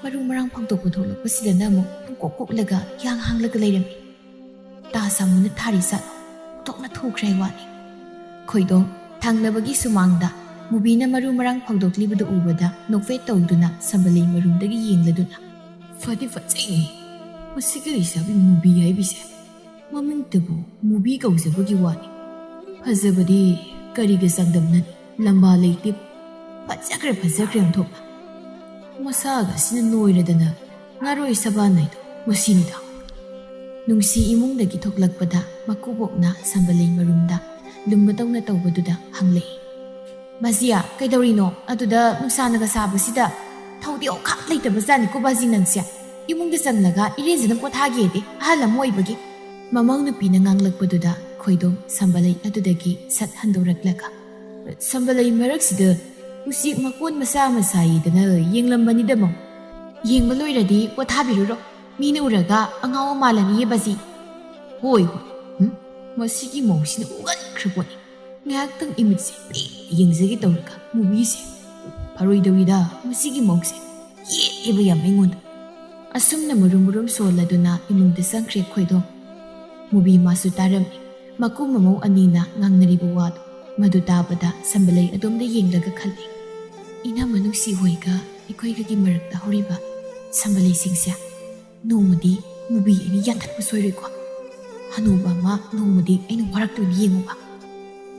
ꯃꯔꯨ ꯃꯔꯥꯡ ꯐꯪꯗꯣꯛꯄ ꯊꯣꯛꯂꯛꯄꯁꯤꯗꯅ ꯑꯃꯨꯛ ꯄꯨꯡꯀꯣꯛ ꯀꯣꯛꯂꯒ ꯍꯤꯌꯥꯡ ꯍꯥꯡꯂꯒ ꯂꯩꯔꯝꯃꯤ꯫ ꯇꯥ ꯁꯥꯃꯨꯅ ꯊꯥꯔꯤ ꯖꯥꯠꯂꯣ? ꯑꯣꯟꯊꯣꯛꯅ ꯊꯨꯈ꯭ꯔꯦ ꯍꯥꯏ ꯋꯥꯅꯤ꯫" ꯈꯣꯏꯗꯣꯡ ꯊꯪꯅꯕꯒꯤ ꯁꯨꯃꯥꯡꯗ ꯃꯨꯕꯤꯅ ꯃꯔꯨ ꯃꯔꯥꯡ ꯐꯧꯗꯣꯛꯂꯤꯕꯗꯨ ꯎꯕꯗ ꯅꯣꯛꯐꯦꯠ ꯇꯧꯗꯨꯅ ꯁꯝꯕꯂꯩ ꯃꯔꯨꯝꯗꯒꯤ ꯌꯦꯡꯂꯗꯨꯅ, "ꯐꯗꯤ ꯐꯖꯩꯅꯦ, ꯃꯁꯤꯒꯤ ꯂꯩꯁꯥꯕꯤ ꯃꯨꯕꯤ ꯍꯥꯏꯕꯤꯁꯦ꯫ ꯃꯃꯤꯡꯇꯕꯨ ꯃꯨꯕꯤ ꯀꯧꯖꯕꯒꯤ ꯋꯥꯅꯤ꯫ ꯐꯖꯕꯗꯤ ꯀꯔꯤꯒ ꯆꯥꯡꯗꯝꯅꯅꯤ? ꯂꯝꯕꯥ ꯂꯩꯇꯦ꯫ ꯐꯖꯈ꯭ꯔꯦ, ꯐꯖꯈ꯭ꯔꯦ ꯑꯣꯟꯊꯣꯛꯅ꯫ ꯃꯁꯥꯒ ꯑꯁꯤꯅ ꯅꯣꯏꯔꯗꯅ ꯉꯥꯔꯣꯏ ꯁꯕꯥꯟ ꯅꯥꯏꯗꯣ ꯃꯁꯤꯅꯤꯗ꯫" ꯅꯨꯡꯁꯤ ꯏꯃꯨꯡꯗꯒꯤ ꯊꯣꯛꯂꯛꯄꯗ ꯃꯀꯨꯕꯣꯛꯅ ꯁꯝꯕꯂꯩ ꯃꯔꯨꯝꯗ ꯂꯨꯝꯕꯗꯧꯅ ꯇꯧꯕꯗꯨꯗ ꯍꯪꯂꯛꯏ, "ꯕꯥꯖꯤꯌꯥ, ꯀꯩꯗꯧꯔꯤꯅꯣ? ꯑꯗꯨꯗ ꯅꯨꯡꯁꯥꯅꯒ ꯁꯥꯕꯁꯤꯗ ꯊꯧꯗꯤ ꯑꯣꯈꯥꯛ ꯂꯩꯇꯕ ꯖꯥꯠꯅꯤꯀꯣ ꯕꯥꯖꯤ ꯅꯪꯁꯦ꯫ ꯏꯃꯨꯡꯗ ꯆꯪꯂꯒ ꯏꯔꯦꯟꯖꯅ ꯄꯣꯊꯥꯒꯦꯗꯤ ꯑꯍꯜ ꯑꯃ ꯑꯣꯏꯕꯒꯤ꯫" ꯃꯃꯧ ꯅꯨꯄꯤꯅ ꯉꯥꯡꯂꯛꯄꯗꯨꯗ ꯈꯣꯏꯗꯣꯝ ꯁꯝꯕꯂꯩ ꯑꯗꯨꯗꯒꯤ ꯁꯠ ꯍꯟꯗꯣꯔꯛꯂꯒ, "ꯁꯝꯕꯂꯩ ꯃꯔꯛꯁꯤꯗ ꯎꯆꯦꯛ ꯃꯀꯣꯟ ꯃꯆꯥ ꯑꯃ ꯁꯥꯏꯗꯅ ꯌꯦꯡꯂꯝꯕꯅꯤꯗ ꯃꯧ꯫ ꯌꯦꯡꯕ ꯂꯣꯏꯔꯗꯤ ꯄꯣꯊꯥꯕꯤꯔꯨꯔꯣ꯫ ꯃꯤꯅ ꯎꯔꯒ ꯑꯉꯥꯎꯕ ꯃꯥꯜꯂꯅꯤꯌꯦ ꯕꯥꯖꯤ꯫" "ꯍꯣꯏ, ꯍꯣꯏ꯫ ꯎꯝ? ꯃꯁꯤꯒꯤ ꯃꯧꯁꯤꯅ ꯎꯒꯟꯈ꯭ꯔ ꯄꯣꯠꯅꯤ꯫ ꯉꯥꯏꯍꯥꯛꯇꯪ ꯏꯃꯤꯠꯁꯦ ꯄꯦꯠ ꯌꯦꯡꯖꯒꯦ ꯇꯧꯔꯒ ꯃꯨꯕꯤꯁꯦ꯫ ꯐꯔꯣꯏꯗꯧꯔꯤꯗ ꯃꯁꯤꯒꯤ ꯃꯧꯁꯦ꯫ ꯌꯦꯠꯂꯦꯕ ꯌꯥꯝ ꯑꯩꯉꯣꯟꯗ꯫" ꯑꯁꯨꯝꯅ ꯃꯔꯨꯝ ꯃꯔꯨꯝ ꯁꯣꯜꯂꯗꯨꯅ ꯏꯃꯨꯡꯗ ꯆꯪꯈ꯭ꯔꯦ ꯈꯣꯏꯗꯣꯝ꯫ ꯃꯨꯕꯤ ꯃꯥꯁꯨ ꯇꯥꯔꯝꯃꯤ ꯃꯀꯨ ꯃꯃꯧ ꯑꯅꯤꯅ ꯉꯥꯡꯅꯔꯤꯕ ꯋꯥꯗꯨ꯫ ꯃꯗꯨ ꯇꯥꯕꯗ ꯁꯝꯕꯂꯩ ꯑꯗꯣꯝꯗ ꯌꯦꯡꯂꯒ ꯈꯜꯂꯤ, "ꯏꯅꯝꯃ ꯅꯨꯡꯁꯤ ꯍꯣꯏꯒ ꯑꯩꯈꯣꯏꯒꯒꯤ ꯃꯔꯛꯇ ꯍꯧꯔꯤꯕ ꯁꯝꯕꯂꯩꯁꯤꯡꯁꯦ ꯅꯣꯡꯃꯗꯤ ꯃꯨꯕꯤ ꯑꯩꯅ ꯌꯥꯟꯊꯠꯄ ꯁꯣꯏꯔꯣꯏꯀꯣ꯫ ꯍꯅꯨꯕ ꯑꯃ ꯅꯣꯡꯃꯗꯤ ꯑꯩꯅ ꯋꯥꯔꯛꯇꯣꯏꯅꯤ ꯌꯦꯡꯉꯨꯕ꯫"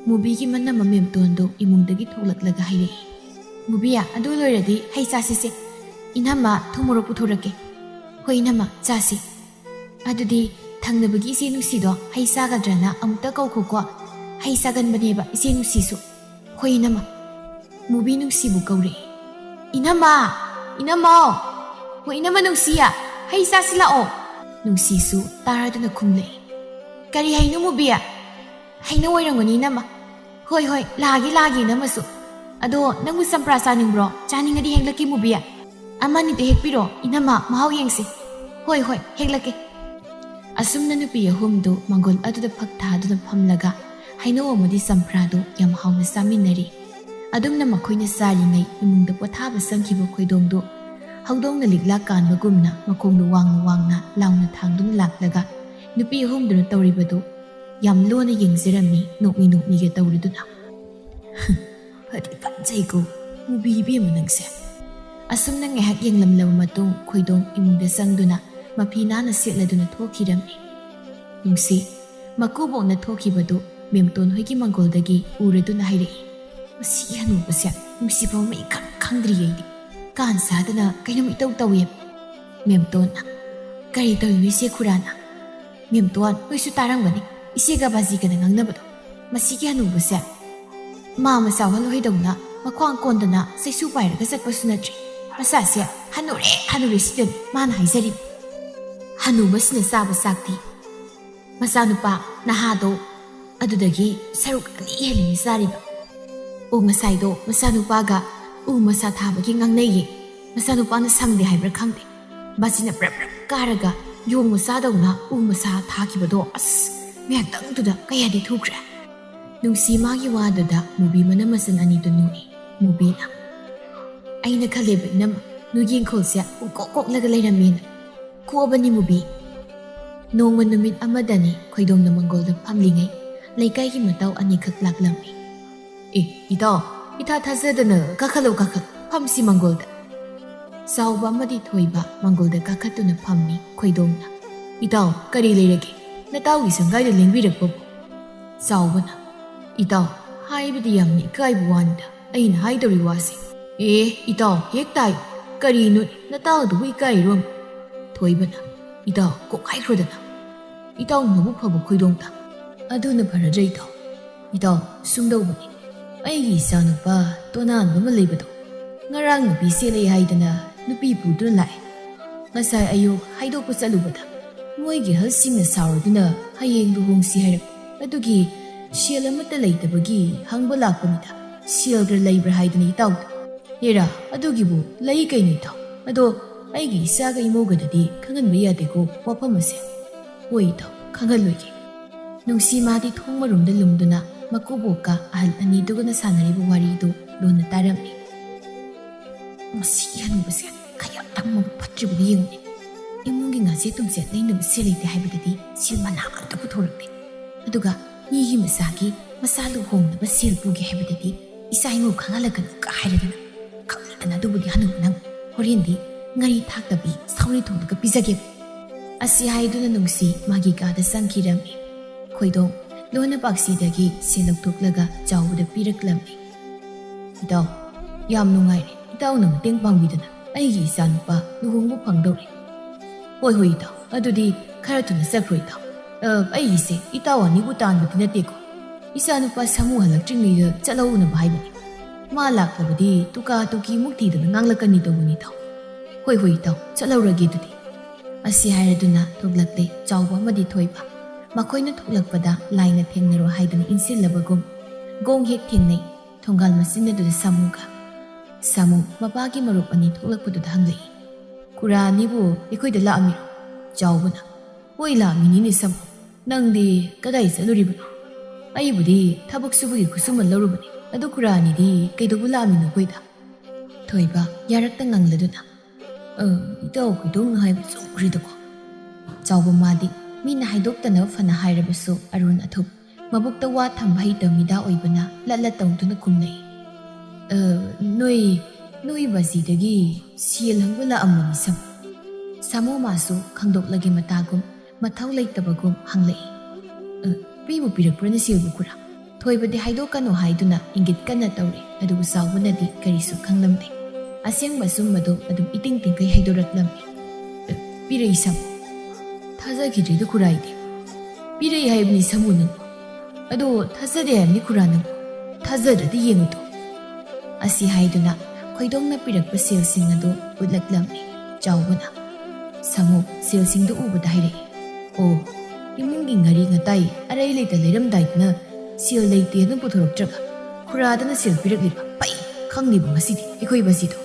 ꯃꯨꯕꯤꯒꯤ ꯃꯅꯝ ꯑꯃꯦꯝꯇꯣꯟꯗꯣ ꯏꯃꯨꯡꯗꯒꯤ ꯊꯣꯛꯂꯛꯂꯒ ꯍꯥꯏꯔꯛꯏ, "ꯃꯨꯕꯤ, ꯑꯗꯨ ꯂꯣꯏꯔꯗꯤ ꯍꯩ ꯆꯥꯁꯤꯁꯦ꯫ ꯏꯅꯝꯃ ꯊꯨꯝ ꯃꯣꯔꯣꯛ ꯄꯨꯊꯣꯔꯛꯀꯦ꯫" "ꯍꯣꯏ ꯏꯅꯝꯃ, ꯆꯥꯁꯤ꯫" "ꯑꯗꯨꯗꯤ ꯊꯪꯅꯕꯒꯤ ꯏꯆꯦ ꯅꯨꯡꯁꯤꯗꯣ ꯍꯩ ꯆꯥꯒꯗ꯭ꯔꯅ ꯑꯃꯨꯛꯇ ꯀꯧꯈꯣꯀꯣ꯫ ꯍꯩ ꯆꯥꯒꯟꯕꯅꯦꯕ ꯏꯆꯦ ꯅꯨꯡꯁꯤꯁꯨ꯫" "ꯍꯣꯏ ꯏꯅꯝꯃ꯫" ꯃꯨꯕꯤ ꯅꯨꯡꯁꯤꯕꯨ ꯀꯧꯔꯛꯏ꯫ "ꯏꯅꯝꯃ! ꯏꯅꯝꯃꯧ! ꯍꯣ ꯏꯅꯝꯃ ꯅꯨꯡꯁꯤ! ꯍꯩ ꯆꯥꯁꯤ ꯂꯥꯛꯑꯣ!" ꯅꯨꯡꯁꯤꯁꯨ ꯇꯥꯔꯗꯨꯅ ꯈꯨꯝꯂꯛꯏ꯫ "ꯀꯔꯤ ꯍꯩꯅꯣ ꯃꯨꯕꯤ?" "ꯍꯩꯅꯧ ꯑꯣꯏꯔꯝꯒꯅꯤ ꯏꯅꯝꯃ꯫ ꯍꯣꯏ ꯍꯣꯏ, ꯂꯥꯛꯑꯒꯦ ꯂꯥꯛꯑꯒꯦ ꯏꯅꯝꯃꯁꯨ꯫ ꯑꯗꯣ ꯅꯪꯕꯨ ꯆꯝꯄ꯭ꯔꯥ ꯆꯥꯅꯤꯡꯕ꯭ꯔꯣ? ꯆꯥꯅꯤꯡꯉꯗꯤ ꯍꯦꯛꯂꯛꯀꯦ ꯃꯨꯕꯤ꯫ ꯑꯃꯅꯤꯗ ꯍꯦꯛꯄꯤꯔꯣ ꯏꯅꯝꯃ, ꯃꯍꯥꯎ ꯌꯦꯡꯁꯤ꯫ ꯍꯣꯏ ꯍꯣꯏ, ꯍꯦꯛꯂꯛꯀꯦ꯫" ꯑꯁꯨꯝꯅ ꯅꯨꯄꯤ ꯑꯍꯨꯝꯗꯨ ꯃꯪꯒꯣꯜ ꯑꯗꯨꯗ ꯐꯛ ꯊꯥꯗꯨꯅ ꯐꯝꯂꯒ ꯍꯩꯅꯧ ꯑꯃꯗꯤ ꯆꯝꯄ꯭ꯔꯥꯗꯨ ꯌꯥꯝ ꯍꯥꯎꯅ ꯆꯥꯃꯤꯟꯅꯔꯤ꯫ ꯑꯗꯨꯝꯅ ꯃꯈꯣꯏꯅ ꯆꯥꯔꯤꯉꯩ ꯏꯃꯨꯡꯗ ꯄꯣꯊꯥꯕ ꯆꯪꯈꯤꯕ ꯈꯣꯏꯗꯣꯡꯗꯨ ꯍꯧꯗꯣꯡꯅ ꯂꯤꯛꯂꯥ ꯀꯥꯟꯕꯒꯨꯝꯅ ꯃꯈꯣꯡꯗꯨ ꯋꯥꯡꯅ ꯋꯥꯡꯅ ꯂꯥꯎꯅ ꯊꯥꯡꯗꯨꯅ ꯂꯥꯛꯂꯒ ꯅꯨꯄꯤ ꯑꯍꯨꯝꯗꯨꯅ ꯇꯧꯔꯤꯕꯗꯨ ꯌꯥꯝ ꯂꯣꯟꯅ ꯌꯦꯡꯖꯔꯝꯃꯤ, ꯅꯣꯛꯃꯤ ꯅꯣꯛꯃꯤꯒ ꯇꯧꯔꯗꯨꯅ꯫ "ꯐꯗꯤ ꯐꯖꯩꯀꯣ, ꯃꯨꯕꯤ ꯏꯕꯦꯝꯃ ꯅꯪꯁꯦ꯫" ꯑꯁꯨꯝꯅ ꯉꯥꯏꯍꯥꯛ ꯌꯦꯡꯂꯝꯂꯕ ꯃꯇꯨꯡ ꯈꯣꯏꯗꯣꯡ ꯏꯃꯨꯡꯗ ꯆꯪꯗꯨꯅ ꯃꯐꯤ ꯅꯥꯟꯅ ꯁꯦꯠꯂꯗꯨꯅ ꯊꯣꯛꯈꯤꯔꯝꯃꯤ꯫ ꯅꯨꯡꯁꯤ, ꯃꯀꯨꯕꯣꯛꯅ ꯊꯣꯛꯈꯤꯕꯗꯨ ꯃꯦꯝꯇꯣꯟ ꯍꯣꯏꯒꯤ ꯃꯪꯒꯣꯜꯗꯒꯤ ꯎꯔꯗꯨꯅ ꯍꯥꯏꯔꯛꯏ, "ꯃꯁꯤꯒꯤ ꯍꯅꯨꯕꯁꯦ ꯅꯨꯡꯁꯤꯐꯝ ꯑꯃ ꯏꯈꯪ ꯈꯪꯗ꯭ꯔꯤ ꯑꯩꯗꯤ꯫ ꯀꯥꯟ ꯁꯥꯗꯅ ꯀꯩꯅꯣꯝ ꯏꯇꯧ ꯇꯧꯏ꯫" ꯃꯦꯝꯇꯣꯟꯅ, "ꯀꯔꯤ ꯇꯧꯔꯤꯅꯣ ꯏꯆꯦ ꯈꯨꯔꯥꯅ?" ꯃꯦꯝꯇꯣꯟ ꯍꯣꯏꯁꯨ ꯇꯥꯔꯝꯒꯅꯤ, ꯏꯆꯦꯒ ꯕꯥꯖꯤꯒꯅ ꯉꯥꯡꯅꯕꯗꯣ꯫ "ꯃꯁꯤꯒꯤ ꯍꯅꯨꯕꯁꯦ ꯃꯥ ꯃꯆꯥ ꯋꯥꯂꯣꯏꯗꯧꯅ ꯃꯈ꯭ꯋꯥꯡ ꯀꯣꯟꯗꯅ ꯆꯩꯁꯨ ꯄꯥꯏꯔꯒ ꯆꯠꯄꯁꯨ ꯅꯠꯇ꯭ꯔꯤ꯫ ꯃꯁꯥꯁꯦ ꯍꯅꯨꯔꯦ ꯍꯅꯨꯔꯦ ꯁꯤꯗꯅꯤ ꯃꯥꯅ ꯍꯥꯏꯖꯔꯤ꯫ ꯍꯅꯨꯕꯁꯤꯅ ꯆꯥꯕ ꯆꯥꯛꯇꯤ ꯃꯆꯥꯅꯨꯄꯥ ꯅꯍꯥꯗꯣ ꯑꯗꯨꯗꯒꯤ ꯁꯔꯨꯛ ꯑꯅꯤ ꯍꯦꯜꯂꯤꯅꯤ ꯆꯥꯔꯤꯕ꯫ ꯑꯣ, ꯉꯁꯥꯏꯗꯣ ꯃꯆꯥꯅꯨꯄꯥꯒ ꯎ ꯃꯁꯥ ꯊꯥꯕꯒꯤ ꯉꯥꯡꯅꯩꯌꯦ꯫ ꯃꯆꯥꯅꯨꯄꯥꯅ ꯁꯪꯗꯦ ꯍꯥꯏꯕ꯭ꯔꯥ ꯈꯪꯗꯦ, ꯕꯥꯖꯤꯅ ꯄ꯭ꯔꯞ ꯄ꯭ꯔꯞ ꯀꯥꯔꯒ ꯌꯣꯡ ꯃꯆꯥꯗꯧꯅ ꯎ ꯃꯁꯥ ꯊꯥꯈꯤꯕꯗꯣ ꯑꯁ ꯉꯥꯏꯍꯥꯛꯇꯪꯗꯨꯗ ꯀꯌꯥꯗꯤ ꯊꯨꯈ꯭ꯔꯦ꯫" ꯅꯨꯡꯁꯤ ꯃꯥꯒꯤ ꯋꯥꯗꯨꯗ ꯃꯨꯕꯤ ꯃꯅꯝ ꯃꯆꯟ ꯑꯅꯤꯗꯨ ꯅꯣꯛꯏ꯫ ꯃꯨꯕꯤꯅ, "ꯑꯩꯅ ꯈꯜꯂꯦꯕ ꯏꯅꯝꯃ, ꯅꯣꯏ ꯌꯦꯡꯈꯣꯜꯁꯦ ꯄꯨꯡꯀꯣꯛ ꯀꯣꯛꯂꯒ ꯂꯩꯔꯝꯃꯦꯅ꯫ ꯀꯣꯛꯑꯕꯅꯤ ꯃꯨꯕꯤ꯫" ꯅꯣꯡꯃ ꯅꯨꯃꯤꯠ ꯑꯃꯗꯅꯤ ꯈꯣꯏꯗꯣꯡꯅ ꯃꯪꯒꯣꯜꯗ ꯐꯝꯂꯤꯉꯩ ꯂꯩꯀꯥꯏꯒꯤ ꯃꯇꯥꯎ ꯑꯅꯤꯈꯛ ꯂꯥꯛꯂꯝꯃꯤ꯫ "ꯑꯦ ꯏꯇꯥꯎ, ꯏꯊꯥ ꯊꯥꯖꯗꯅ ꯀꯥꯈꯠꯂꯣ ꯀꯥꯈꯠꯂꯣ, ꯐꯝꯁꯤ ꯃꯪꯒꯣꯜꯗ꯫" ꯆꯥꯎꯕ ꯑꯃꯗꯤ ꯊꯣꯏꯕ ꯃꯪꯒꯣꯜꯗ ꯀꯥꯈꯠꯇꯨꯅ ꯐꯝꯃꯤ ꯈꯣꯏꯗꯣꯡꯅ꯫ "ꯏꯇꯥꯎ, ꯀꯔꯤ ꯂꯩꯔꯒꯦ? ꯅꯇꯥꯎꯒꯤ ꯁꯪꯒꯥꯏꯗ ꯂꯦꯡꯕꯤꯔꯛꯄꯕꯨ?" ꯆꯥꯎꯕꯅ, "ꯏꯇꯥꯎ, ꯍꯥꯏꯕꯗꯤ ꯌꯥꯝꯅ ꯏꯀꯥꯏꯕ ꯋꯥꯅꯤꯗ ꯑꯩꯅ ꯍꯥꯏꯗꯧꯔꯤ ꯋꯥꯁꯦ꯫" "ꯑꯦ ꯏꯇꯥꯎ, ꯍꯦꯛ ꯇꯥꯏ꯫ ꯀꯔꯤꯅꯣ ꯅꯇꯥꯎꯗꯨꯕꯨ ꯏꯀꯥꯏꯔꯣ?" ꯊꯣꯏꯕꯅ, "ꯏꯇꯥꯎ, ꯀꯣꯛ ꯍꯥꯏꯈ꯭ꯔꯣꯗꯅ꯫ ꯏꯇꯥꯎ ꯃꯕꯨꯛ ꯐꯕ ꯈꯣꯏꯗꯣꯡꯗ꯫ ꯑꯗꯨꯅ ꯐꯔꯗ꯭ꯔ ꯏꯇꯥꯎ?" "ꯏꯇꯥꯎ, ꯁꯨꯝꯗꯧꯕꯅꯤ꯫ ꯑꯩꯒꯤ ꯏꯆꯥꯅꯨꯄꯥ ꯇꯣꯅꯥꯟꯕ ꯑꯃ ꯂꯩꯕꯗꯣ ꯉꯔꯥꯡ ꯅꯨꯄꯤ ꯆꯦꯜꯂꯦ ꯍꯥꯏꯗꯅ ꯅꯨꯄꯤ ꯄꯨꯗꯨꯅ ꯂꯥꯛꯑꯦ꯫ ꯉꯁꯥꯏ ꯑꯌꯨꯛ ꯍꯥꯏꯗꯣꯛꯄ ꯆꯠꯂꯨꯕꯗ ꯃꯣꯏꯒꯤ ꯑꯍꯜꯁꯤꯡꯅ ꯁꯥꯎꯔꯗꯨꯅ ꯍꯌꯦꯡ ꯂꯨꯍꯣꯡꯁꯤ ꯍꯥꯏꯔꯛꯄ꯫ ꯑꯗꯨꯒꯤ ꯁꯦꯜ ꯑꯃꯠꯇ ꯂꯩꯇꯕꯒꯤ ꯍꯪꯕ ꯂꯥꯛꯄꯅꯤꯗ꯫ ꯁꯦꯜꯒ ꯂꯩꯕ꯭ꯔꯥ ꯍꯥꯏꯗꯅ ꯏꯇꯥꯎꯗ꯫ ꯍꯦꯔꯥ, ꯑꯗꯨꯒꯤꯕꯨ ꯂꯩ ꯀꯩꯅꯣ ꯏꯇꯥꯎ꯫ ꯑꯗꯣ ꯑꯩꯒꯤ ꯏꯆꯥꯒ ꯏꯃꯧꯒꯗꯗꯤ ꯈꯪꯍꯟꯕ ꯌꯥꯗꯦꯀꯣ ꯋꯥꯐꯝ ꯑꯁꯦ꯫ ꯍꯣꯏ ꯏꯇꯥꯎ, ꯈꯪꯍꯜꯂꯣꯏꯒꯦ꯫ ꯅꯨꯡꯁꯤ ꯃꯥꯗꯤ ꯊꯣꯡ ꯃꯔꯨꯝꯗ ꯂꯨꯝꯗꯨꯅ ꯃꯀꯨꯕꯣꯛꯀ ꯑꯍꯜ ꯑꯅꯤꯗꯨꯒꯅ ꯁꯥꯟꯅꯔꯤꯕ ꯋꯥꯔꯤꯗꯨ ꯂꯣꯟꯅ ꯇꯥꯔꯝꯃꯤ꯫ ꯃꯁꯤꯒꯤ ꯍꯅꯨꯕꯁꯦ ꯀꯌꯥ ꯇꯝꯃꯕ ꯐꯠꯇ꯭ꯔꯤꯕꯅ ꯌꯦꯡꯉꯨꯅꯦ꯫ ꯏꯃꯨꯡꯒꯤ ꯉꯥꯁꯦ ꯇꯨꯝꯁꯦ ꯂꯩꯅꯕ ꯁꯦꯜ ꯂꯩꯇꯦ ꯍꯥꯏꯕꯗꯗꯤ ꯁꯦꯜ ꯃꯅꯥ ꯑꯝꯇ ꯄꯨꯊꯣꯔꯛꯇꯦ꯫ ꯑꯗꯨꯒ ꯃꯤꯒꯤ ꯃꯆꯥꯒꯤ ꯃꯆꯥ ꯂꯨꯍꯣꯡꯅꯕ ꯁꯦꯜ ꯄꯨꯒꯦ ꯍꯥꯏꯕꯗꯗꯤ ꯏꯆꯥ ꯏꯃꯧ ꯈꯪꯍꯜꯂꯛꯀꯅꯨ ꯀ ꯍꯥꯏꯔꯗꯅ꯫ ꯈꯪꯍꯜꯂꯛꯀꯅꯨ, ꯑꯗꯨꯕꯨꯗꯤ ꯍꯅꯨꯕ ꯅꯪ ꯍꯣꯔꯦꯟꯗꯤ ꯉꯥꯔꯤ ꯊꯥꯛꯇꯕꯤ ꯁꯧꯒ꯭ꯔꯤ ꯊꯣꯡꯂꯒ ꯄꯤꯖꯒꯦ꯫ ꯑꯁꯤ ꯍꯥꯏꯗꯨꯅ ꯅꯨꯡꯁꯤ ꯃꯥꯒꯤ ꯀꯥꯗ ꯆꯪꯈꯤꯔꯝꯃꯤ꯫ ꯈꯣꯏꯗꯣꯡ ꯂꯣꯟꯅ ꯄꯥꯛꯁꯤꯗꯒꯤ ꯁꯦꯜ ꯂꯧꯊꯣꯛꯂꯒ ꯆꯥꯎꯕꯗ ꯄꯤꯔꯛꯂꯝꯃꯤ꯫ ꯏꯇꯥꯎ, ꯌꯥꯝ ꯅꯨꯡꯉꯥꯏꯔꯦ ꯏꯇꯥꯎꯅ ꯃꯇꯦꯡ ꯄꯥꯡꯕꯤꯗꯨꯅ꯫ ꯑꯩꯒꯤ ꯏꯆꯥꯅꯨꯄꯥ ꯂꯨꯍꯣꯡꯕ ꯐꯪꯗꯧꯔꯦ꯫ ꯍꯣꯏ ꯍꯣꯏ ꯏꯇꯥꯎ, ꯑꯗꯨꯗꯤ ꯈꯔ ꯊꯨꯅ ꯆꯠꯈ꯭ꯔꯣ ꯏꯇꯥꯎ꯫ ꯑ, ꯑꯩꯒꯤꯁꯦ ꯏꯇꯥꯎ ꯑꯅꯤꯕꯨ ꯇꯥꯟꯕꯗꯤ ꯅꯠꯇꯦꯀꯣ꯫ ꯏꯆꯥꯅꯨꯄꯥ ꯁꯥꯃꯨ ꯍꯜꯂꯛꯇ꯭ꯔꯤꯉꯩꯗ ꯆꯠꯍꯧꯅꯕ ꯍꯥꯏꯕꯅꯤ꯫ ꯃꯥ ꯂꯥꯛꯂꯕꯗꯤ ꯇꯨꯀꯥ ꯇꯨꯀꯤ ꯃꯨꯛ ꯊꯤꯗꯅ ꯉꯥꯡꯂꯛꯀꯅꯤ ꯇꯧꯕꯅꯤ ꯏꯇꯥꯎ꯫ ꯍꯣꯏ ꯍꯣꯏ ꯏꯇꯥꯎ, ꯆꯠꯍꯧꯔꯒꯦ ꯑꯗꯨꯗꯤ꯫ ꯑꯁꯤ ꯍꯥꯏꯔꯗꯨꯅ ꯊꯣꯛꯂꯛꯂꯦ ꯆꯥꯎꯕ ꯑꯃꯗꯤ ꯊꯣꯏꯕ꯫ ꯃꯈꯣꯏꯅ ꯊꯣꯛꯂꯛꯄꯗ ꯂꯥꯏꯅ ꯊꯦꯡꯅꯔꯣ ꯍꯥꯏꯗꯨꯅ ꯏꯟꯁꯤꯜꯂꯕꯒꯨꯝ ꯒꯣꯡ ꯍꯦꯛ ꯊꯦꯡꯅꯩ꯫ ꯊꯣꯡꯒꯥꯜ ꯃꯆꯤꯟ ꯑꯗꯨꯗ ꯁꯥꯃꯨꯒ꯫ ꯁꯥꯃꯨ ꯃꯄꯥꯒꯤ ꯃꯔꯨꯞ ꯑꯅꯤ ꯊꯣꯛꯂꯛꯄꯗꯨꯗ ꯍꯪꯂꯛꯏ, "ꯈꯨꯔꯥ ꯑꯅꯤꯕꯨ ꯑꯩꯈꯣꯏꯗ ꯂꯥꯛꯑꯝꯃꯤꯔꯣ?" ꯆꯥꯎꯕꯅ, "ꯍꯣꯏ ꯂꯥꯛꯑꯝꯃꯤꯅꯤꯅꯦ ꯁꯥꯃꯨ꯫ ꯅꯪꯗꯤ ꯀꯗꯥꯏ ꯆꯠꯂꯨꯔꯤꯕꯅꯣ?" "ꯑꯩꯕꯨꯗꯤ ꯊꯕꯛ ꯁꯨꯕꯒꯤ ꯈꯨꯠꯁꯨꯃꯟ ꯂꯧꯔꯨꯕꯅꯤ꯫ ꯑꯗꯨ ꯈꯨꯔꯥ ꯑꯅꯤꯗꯤ ꯀꯩꯗꯧꯕ ꯂꯥꯛꯑꯝꯃꯤꯅꯣ ꯑꯩꯈꯣꯏꯗ?" ꯊꯣꯏꯕ ꯌꯥꯔꯛꯇ ꯉꯪꯂꯗꯨꯅ, "ꯑ, ꯏꯇꯥꯎ ꯈꯣꯏꯗꯣꯡꯅ ꯍꯥꯏꯕ ꯆꯨꯝꯈ꯭ꯔꯦꯗꯀꯣ꯫" ꯆꯥꯎꯕ ꯃꯥꯗꯤ ꯃꯤꯅ ꯍꯥꯏꯗꯣꯛꯇꯅꯕ ꯐꯅ ꯍꯥꯏꯔꯕꯁꯨ ꯑꯔꯣꯟ ꯑꯊꯨꯞ ꯃꯕꯨꯛꯇ ꯋꯥ ꯊꯝꯕ ꯍꯩꯇꯕ ꯃꯤꯗꯥ ꯑꯣꯏꯕꯅ ꯂꯠ ꯂꯠ ꯇꯧꯗꯨꯅ ꯈꯨꯝꯂꯛꯏ꯫ "ꯑ, ꯅꯣꯏ, ꯅꯣꯏ ꯕꯥꯖꯤꯗꯒꯤ ꯁꯦꯜ ꯍꯪꯕ ꯂꯥꯛꯑꯝꯕꯅꯤ ꯁꯥꯃꯨ꯫" ꯁꯥꯃꯨ ꯃꯥꯁꯨ ꯈꯪꯗꯣꯛꯂꯒꯦ ꯃꯇꯥꯒꯨꯝ ꯃꯊꯧ ꯂꯩꯇꯕꯒꯨꯝ ꯍꯪꯂꯛꯏ꯫ "ꯑ, ꯄꯤꯕꯨ ꯄꯤꯔꯛꯄ꯭ꯔꯅꯦ ꯁꯦꯜꯕꯨ ꯈꯨꯔꯥ?" ꯊꯣꯏꯕꯗꯤ ꯍꯥꯏꯗꯣꯛꯀꯅꯨ ꯍꯥꯏꯗꯨꯅ ꯏꯪꯒꯤꯠ ꯀꯟꯅ ꯇꯧꯔꯤ, ꯑꯗꯨꯕꯨ ꯆꯥꯎꯕꯅꯗꯤ ꯀꯔꯤꯁꯨ ꯈꯪꯂꯝꯗꯦ꯫ ꯑꯁꯦꯡꯕ ꯑꯆꯨꯝꯕꯗꯨ ꯑꯗꯨꯝ ꯏꯇꯤꯡ ꯇꯤꯡꯈꯩ ꯍꯥꯏꯗꯣꯔꯛꯂꯝꯃꯤ꯫ "ꯑ, ꯄꯤꯔꯛꯏ ꯁꯥꯃꯨ꯫" "ꯊꯥꯖꯈꯤꯗ꯭ꯔꯦꯗ ꯈꯨꯔꯥ ꯑꯩꯗꯤ꯫ ꯄꯤꯔꯛꯏ ꯍꯥꯏꯕꯅꯤ ꯁꯥꯃꯨ ꯅꯪ꯫ ꯑꯗꯣ ꯊꯥꯖꯗꯦ ꯍꯥꯏꯕꯅꯤ ꯈꯨꯔꯥ ꯅꯪ꯫ ꯊꯥꯖꯗ꯭ꯔꯗꯤ ꯌꯦꯡꯉꯨꯇꯣ꯫ ꯑꯁꯤ ꯍꯥꯏꯗꯨꯅ ꯈꯣꯏꯗꯣꯡꯅ ꯄꯤꯔꯛꯄ ꯁꯦꯜꯁꯤꯡ ꯑꯗꯨ ꯎꯠꯂꯛꯂꯝꯃꯤ꯫ ꯆꯥꯎꯕꯅ ꯁꯥꯃꯨ ꯁꯦꯜꯁꯤꯡꯗꯨ ꯎꯕꯗ ꯍꯥꯏꯔꯛꯏ, "ꯑꯣ, ꯏꯃꯨꯡꯒꯤ ꯉꯥꯔꯤ ꯉꯇꯥꯏ ꯑꯔꯩ ꯂꯩꯇ ꯂꯩꯔꯝꯗꯥꯏꯗꯅ ꯁꯦꯜ ꯂꯩꯇꯦ ꯑꯗꯨꯝ ꯄꯨꯊꯣꯔꯛꯇ꯭ꯔꯒ ꯈꯨꯔꯥꯗꯅ ꯁꯦꯜ ꯄꯤꯔꯛꯂꯤꯕ ꯄꯩ ꯈꯪꯂꯤꯕ ꯉꯁꯤꯗꯤ ꯑꯩꯈꯣꯏ ꯕꯥꯖꯤꯗꯣ꯫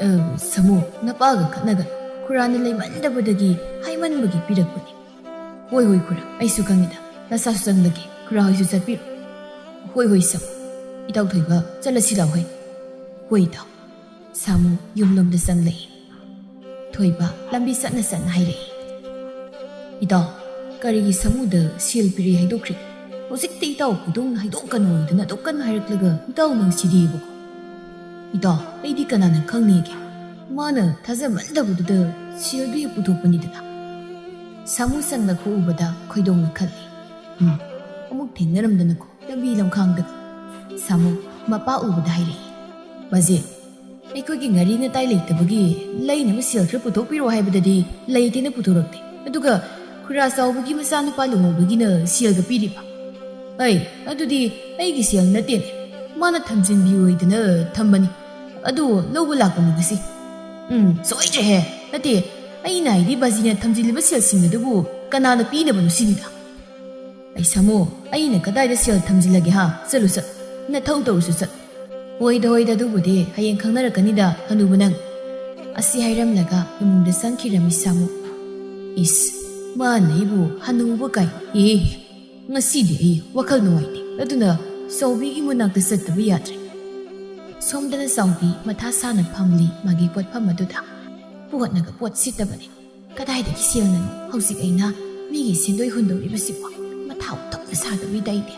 ꯑ, ꯁꯥꯃꯨ, ꯅꯄꯥꯒ ꯈꯠꯅꯒꯅꯨ꯫ ꯈꯨꯔꯥꯅ ꯂꯩꯃꯟꯗꯕꯗꯒꯤ ꯍꯥꯏꯃꯟꯕꯒꯤ ꯄꯤꯔꯛꯄꯅꯤ꯫ ꯍꯣꯏ, ꯍꯣꯏ, ꯈꯨꯔꯥ, ꯑꯩꯁꯨ ꯈꯪꯉꯤꯗ꯫ ꯅꯁꯥꯁꯨ ꯆꯪꯂꯒꯦ, ꯈꯨꯔꯥ ꯍꯣꯏꯁꯨ ꯆꯠꯄꯤꯔꯣ꯫ ꯍꯣꯏ, ꯍꯣꯏ, ꯁꯥꯃꯨ꯫ ꯏꯇꯥꯎ ꯊꯣꯏꯕ, ꯆꯠꯂꯁꯤ ꯂꯥꯎ ꯍꯩ꯫ ꯍꯣꯏ, ꯏꯇꯥꯎ꯫ ꯁꯥꯃꯨ ꯌꯨꯝꯂꯣꯝꯗ ꯆꯪꯂꯛꯏ꯫ ꯊꯣꯏꯕ ꯂꯝꯕꯤ ꯆꯠꯅ ꯆꯠꯅ ꯍꯥꯏꯔꯛꯏ, "ꯏꯇꯥꯎ, ꯀꯔꯤꯒꯤ ꯁꯥꯃꯨꯗ ꯁꯦꯜ ꯄꯤꯔꯛꯏ ꯍꯥꯏꯗꯣꯛꯈ꯭ꯔꯦ? ꯍꯧꯖꯤꯛꯇ ꯏꯇꯥꯎ ꯈꯣꯏꯗꯣꯡꯅ ꯍꯥꯏꯗꯣꯛꯀꯅꯨ ꯍꯥꯏꯗꯨꯅ ꯑꯗꯨꯛ ꯀꯟꯅ ꯍꯥꯏꯔꯛꯂꯒ ꯏꯇꯥꯎ ꯅꯪ ꯁꯤꯗꯤꯕꯀꯣ꯫ ꯏꯇꯥꯎ, ꯑꯩꯗꯤ ꯀꯅꯥꯅ ꯈꯪꯅꯤꯒꯦ? ꯃꯥꯅ ꯊꯥꯖꯃꯟꯗꯕꯗꯨꯗ ꯁꯦꯜꯗꯨ ꯍꯦꯛ ꯄꯨꯊꯣꯛꯄꯅꯤꯗꯅ꯫" ꯁꯥꯃꯨ ꯆꯪꯂꯛꯄ ꯎꯕꯗ ꯈꯣꯏꯗꯣꯡꯅ ꯈꯜꯂꯤ, "ꯎꯝ, ꯑꯃꯨꯛ ꯊꯦꯡꯅꯔꯝꯗꯅꯀꯣ ꯂꯝꯕꯤ ꯂꯝꯈꯥꯡꯗ꯫" ꯁꯥꯃꯨ ꯃꯄꯥ ꯎꯕꯗ ꯍꯥꯏꯔꯛꯏ, "ꯕꯥꯖꯤ, ꯑꯩꯈꯣꯏꯒꯤ ꯉꯥꯔꯤ ꯉꯇꯥꯏ ꯂꯩꯇꯕꯒꯤ ꯂꯩꯅꯕ ꯁꯦꯜ ꯈꯔ ꯄꯨꯊꯣꯛꯄꯤꯔꯛꯑꯣ ꯍꯥꯏꯕꯗꯗꯤ ꯂꯩꯇꯦꯅ ꯄꯨꯊꯣꯔꯛꯇꯦ꯫ ꯑꯗꯨꯒ ꯈꯨꯔꯥ ꯆꯥꯎꯕꯒꯤ ꯃꯆꯥꯅꯨꯄꯥ ꯂꯨꯍꯣꯡꯕꯒꯤꯅ ꯁꯦꯜꯒ ꯄꯤꯔꯤꯕ꯫ ꯑꯩ, ꯑꯗꯨꯗꯤ ꯑꯩꯒꯤ ꯁꯦꯜ ꯅꯠꯇꯦꯅꯦ꯫ ꯃꯥꯅ ꯊꯝꯖꯤꯟꯕꯤꯌꯣꯏꯗꯅ ꯊꯝꯕꯅꯤ꯫ ꯑꯗꯨ ꯂꯧꯕ ꯂꯥꯛꯄꯅꯤ ꯉꯁꯤ꯫ ꯎꯝ, ꯁꯣꯏꯗ꯭ꯔꯦꯍꯦ꯫ ꯅꯠꯇꯦ, ꯑꯩꯅ ꯍꯥꯏꯗꯤ ꯕꯥꯖꯤꯅ ꯊꯝꯖꯤꯜꯂꯤꯕ ꯁꯦꯜꯁꯤꯡ ꯑꯗꯨꯕꯨ ꯀꯅꯥꯅ ꯄꯤꯅꯕꯅꯣ ꯁꯤꯅꯤꯗ꯫" "ꯑꯩ ꯁꯥꯃꯨ, ꯑꯩꯅ ꯀꯗꯥꯏꯗ ꯁꯦꯜ ꯊꯝꯖꯤꯜꯂꯒꯦ ꯍꯥ? ꯆꯠꯂꯨ ꯆꯠ꯫ ꯅꯊꯧ ꯇꯧꯔꯨꯁꯨ ꯆꯠ꯫" "ꯍꯣꯏꯗ, ꯍꯣꯏꯗ, ꯑꯗꯨꯕꯨꯗꯤ ꯍꯌꯦꯡ ꯈꯪꯅꯔꯛꯀꯅꯤꯗ, ꯍꯅꯨꯕ ꯅꯪ꯫" ꯑꯁꯤ ꯍꯥꯏꯔꯝꯂꯒ ꯏꯃꯨꯡꯗ ꯆꯪꯈꯤꯔꯝꯃꯤ ꯁꯥꯃꯨ꯫ ꯏꯁ, ꯃꯥꯅ ꯑꯩꯕꯨ ꯍꯅꯨꯕ ꯀꯥꯏ꯫ ꯑꯦ, ꯉꯁꯤꯗꯤ ꯑꯩ ꯋꯥꯈꯜ ꯅꯨꯡꯉꯥꯏꯇꯦ, ꯑꯗꯨꯅ ꯆꯥꯎꯕꯤꯒꯤ ꯃꯅꯥꯛꯇ ꯆꯠꯇꯕ ꯌꯥꯗ꯭ꯔꯦ꯫ ꯁꯣꯝꯗꯅ ꯆꯥꯎꯕꯤ ꯃꯊꯥ ꯁꯥꯅ ꯐꯝꯂꯤ ꯃꯥꯒꯤ ꯄꯣꯠꯐꯝ ꯑꯗꯨꯗ꯫ ꯄꯣꯠꯅꯒ ꯄꯣꯠ ꯁꯤꯠꯇꯕꯅꯦ꯫ ꯀꯗꯥꯏꯗꯒꯤ ꯁꯦꯜꯅꯅꯣ ꯍꯧꯖꯤꯛ ꯑꯩꯅ ꯃꯤꯒꯤ ꯁꯦꯟꯗꯣꯏ ꯍꯨꯟꯗꯧꯔꯤꯕꯁꯤꯕꯣ? ꯃꯊꯥ ꯊꯣꯛꯅ ꯁꯥꯗꯧꯔꯤꯗꯥꯏꯅꯦ꯫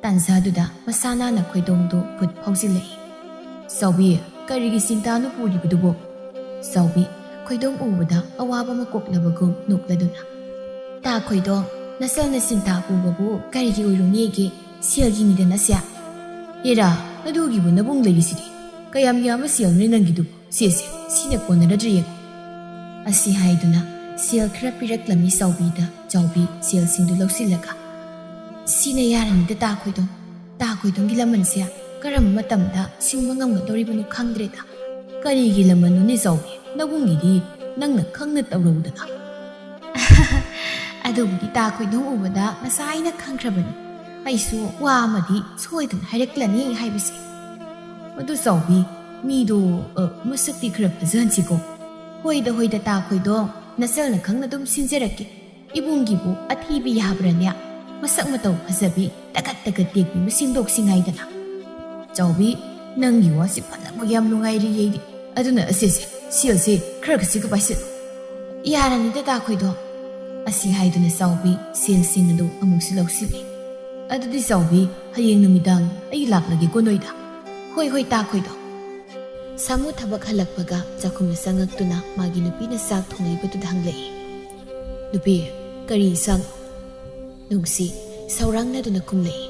ꯇꯥꯟꯖꯥꯗꯨꯗ ꯃꯁꯥ ꯅꯥꯟꯅ ꯈꯣꯏꯗꯣꯡꯗꯨ ꯈꯨꯠ ꯐꯥꯎꯖꯤꯜꯂꯛꯏ꯫ "ꯆꯥꯎꯕꯤ, ꯀꯔꯤꯒꯤ ꯆꯤꯟꯇꯥꯅꯣ ꯄꯨꯔꯤꯕꯗꯨꯕꯣ?" ꯆꯥꯎꯕꯤ ꯈꯣꯏꯗꯣꯡ ꯎꯕꯗ ꯑꯋꯥꯕ ꯑꯃ ꯀꯣꯛꯂꯕꯒꯨꯝ ꯅꯣꯛꯂꯗꯨꯅ, "ꯇꯥ ꯈꯣꯏꯗꯣꯡ, ꯅꯆꯜꯅ ꯆꯤꯟꯇꯥ ꯄꯨꯕꯕꯨ ꯀꯔꯤꯒꯤ ꯑꯣꯏꯔꯨꯅꯦꯒꯦ? ꯁꯦꯜꯒꯤꯅꯤꯗꯅ ꯁꯦ꯫" "ꯍꯦꯔꯥ, ꯑꯗꯨꯒꯤꯕꯨ ꯅꯕꯨꯡ ꯂꯩꯔꯤꯁꯤꯗꯤ꯫ ꯀꯌꯥꯝ ꯌꯥꯝꯕ ꯁꯦꯜꯅꯣ ꯅꯪꯒꯤꯗꯨꯕꯨ? ꯁꯦ, ꯁꯦ, ꯁꯤꯅ ꯀꯣꯟꯅꯔꯗ꯭ꯔ ꯌꯦꯡꯉꯨ꯫" ꯑꯁꯤ ꯍꯥꯏꯗꯨꯅ ꯁꯦꯜ ꯈꯔ ꯄꯤꯔꯛꯂꯝꯃꯤ ꯆꯥꯎꯕꯤꯗ꯫ ꯆꯥꯎꯕꯤ ꯁꯦꯜꯁꯤꯡꯗꯨ ꯂꯧꯁꯤꯜꯂꯒ, "ꯁꯤꯅ ꯌꯥꯔꯅꯤꯗ ꯇꯥ ꯈꯣꯏꯗꯣꯡ꯫ ꯇꯥ ꯈꯣꯏꯗꯣꯡꯒꯤ ꯂꯃꯟꯁꯦ ꯀꯔꯝꯕ ꯃꯇꯝꯗ ꯁꯤꯡꯕ ꯉꯝꯒꯗꯧꯔꯤꯕꯅꯣ ꯈꯪꯗ꯭ꯔꯦꯗ꯫ ꯀꯔꯤꯒꯤ ꯂꯃꯟꯅꯣꯅꯦ ꯆꯥꯎꯕꯤ? ꯅꯕꯨꯡꯒꯤꯗꯤ ꯅꯪꯅ ꯈꯪꯅ ꯇꯧꯔꯧꯗꯅ꯫ ꯑꯗꯨꯕꯨꯗꯤ ꯇꯥ ꯈꯣꯏꯗꯣꯡ ꯎꯕꯗ ꯉꯁꯥꯏꯅ ꯈꯪꯈ꯭ꯔꯕꯅꯤ꯫ ꯑꯩꯁꯨ ꯋꯥ ꯑꯃꯗꯤ ꯁꯣꯏꯗꯅ ꯍꯥꯏꯔꯛꯂꯅꯤ ꯍꯥꯏꯕꯁꯦ꯫ ꯑꯗꯨ ꯆꯥꯎꯕꯤ, ꯃꯤꯗꯣ, ꯑ, ꯃꯁꯛꯇꯤ ꯈꯔ ꯐꯖꯍꯟꯁꯤꯀꯣ꯫ ꯍꯣꯏꯗ, ꯍꯣꯏꯗ, ꯇꯥ ꯈꯣꯏꯗꯣꯡ, ꯅꯆꯜꯅ ꯈꯪꯅ ꯑꯗꯨꯝ ꯁꯤꯟꯖꯔꯛꯀꯦ꯫ ꯏꯕꯨꯡꯒꯤꯕꯨ ꯑꯊꯤꯕꯤ ꯌꯥꯕ꯭ꯔꯅꯦ? ꯃꯁꯛ ꯃꯇꯧ ꯐꯖꯕꯤ, ꯇꯀꯠ ꯇꯀꯠ ꯇꯦꯛꯄꯤ ꯑꯃ ꯁꯤꯟꯗꯣꯛꯁꯤ ꯉꯥꯏꯗꯅ꯫ ꯆꯥꯎꯕꯤ, ꯅꯪꯒꯤ ꯋꯥꯁꯤ ꯐꯅꯕ ꯌꯥꯝ ꯅꯨꯡꯉꯥꯏꯔꯤ ꯑꯩꯗꯤ꯫ ꯑꯗꯨꯅ ꯑꯁꯤꯁꯦ, ꯁꯦꯜꯁꯦ ꯈꯔ ꯈꯁꯤꯛꯀ ꯄꯥꯏꯁꯤꯜꯂꯨ꯫ ꯌꯥꯔꯅꯤꯗ ꯇꯥ ꯈꯣꯏꯗꯣꯡ꯫ ꯑꯁꯤ ꯍꯥꯏꯗꯨꯅ ꯆꯥꯎꯕꯤ ꯁꯦꯜꯁꯤꯡ ꯑꯗꯨ ꯑꯃꯨꯛꯁꯨ ꯂꯧꯁꯤꯜꯂꯤ꯫ ꯑꯗꯨꯗꯤ ꯆꯥꯎꯕꯤ, ꯍꯌꯦꯡ ꯅꯨꯃꯤꯗꯥꯡ ꯑꯩ ꯂꯥꯛꯂꯒꯦꯀꯣ ꯅꯣꯏꯗ꯫ ꯍꯣꯏ, ꯍꯣꯏ, ꯇꯥ ꯈꯣꯏꯗꯣꯡ꯫ ꯁꯥꯃꯨ ꯊꯕꯛ ꯍꯜꯂꯛꯄꯒ ꯆꯥꯛꯈꯨꯝꯗ ꯆꯪꯉꯛꯇꯨꯅ ꯃꯥꯒꯤ ꯅꯨꯄꯤꯅ ꯆꯥꯛ ꯊꯣꯡꯂꯤꯕꯗꯨꯗ ꯍꯪꯂꯛꯏ, "ꯅꯨꯄꯤ, ꯀꯔꯤ ꯏꯟꯁꯥꯡ?" ꯅꯨꯡꯁꯤ ꯁꯧꯔꯥꯡꯅꯗꯨꯅ ꯈꯨꯝꯂꯛꯏ,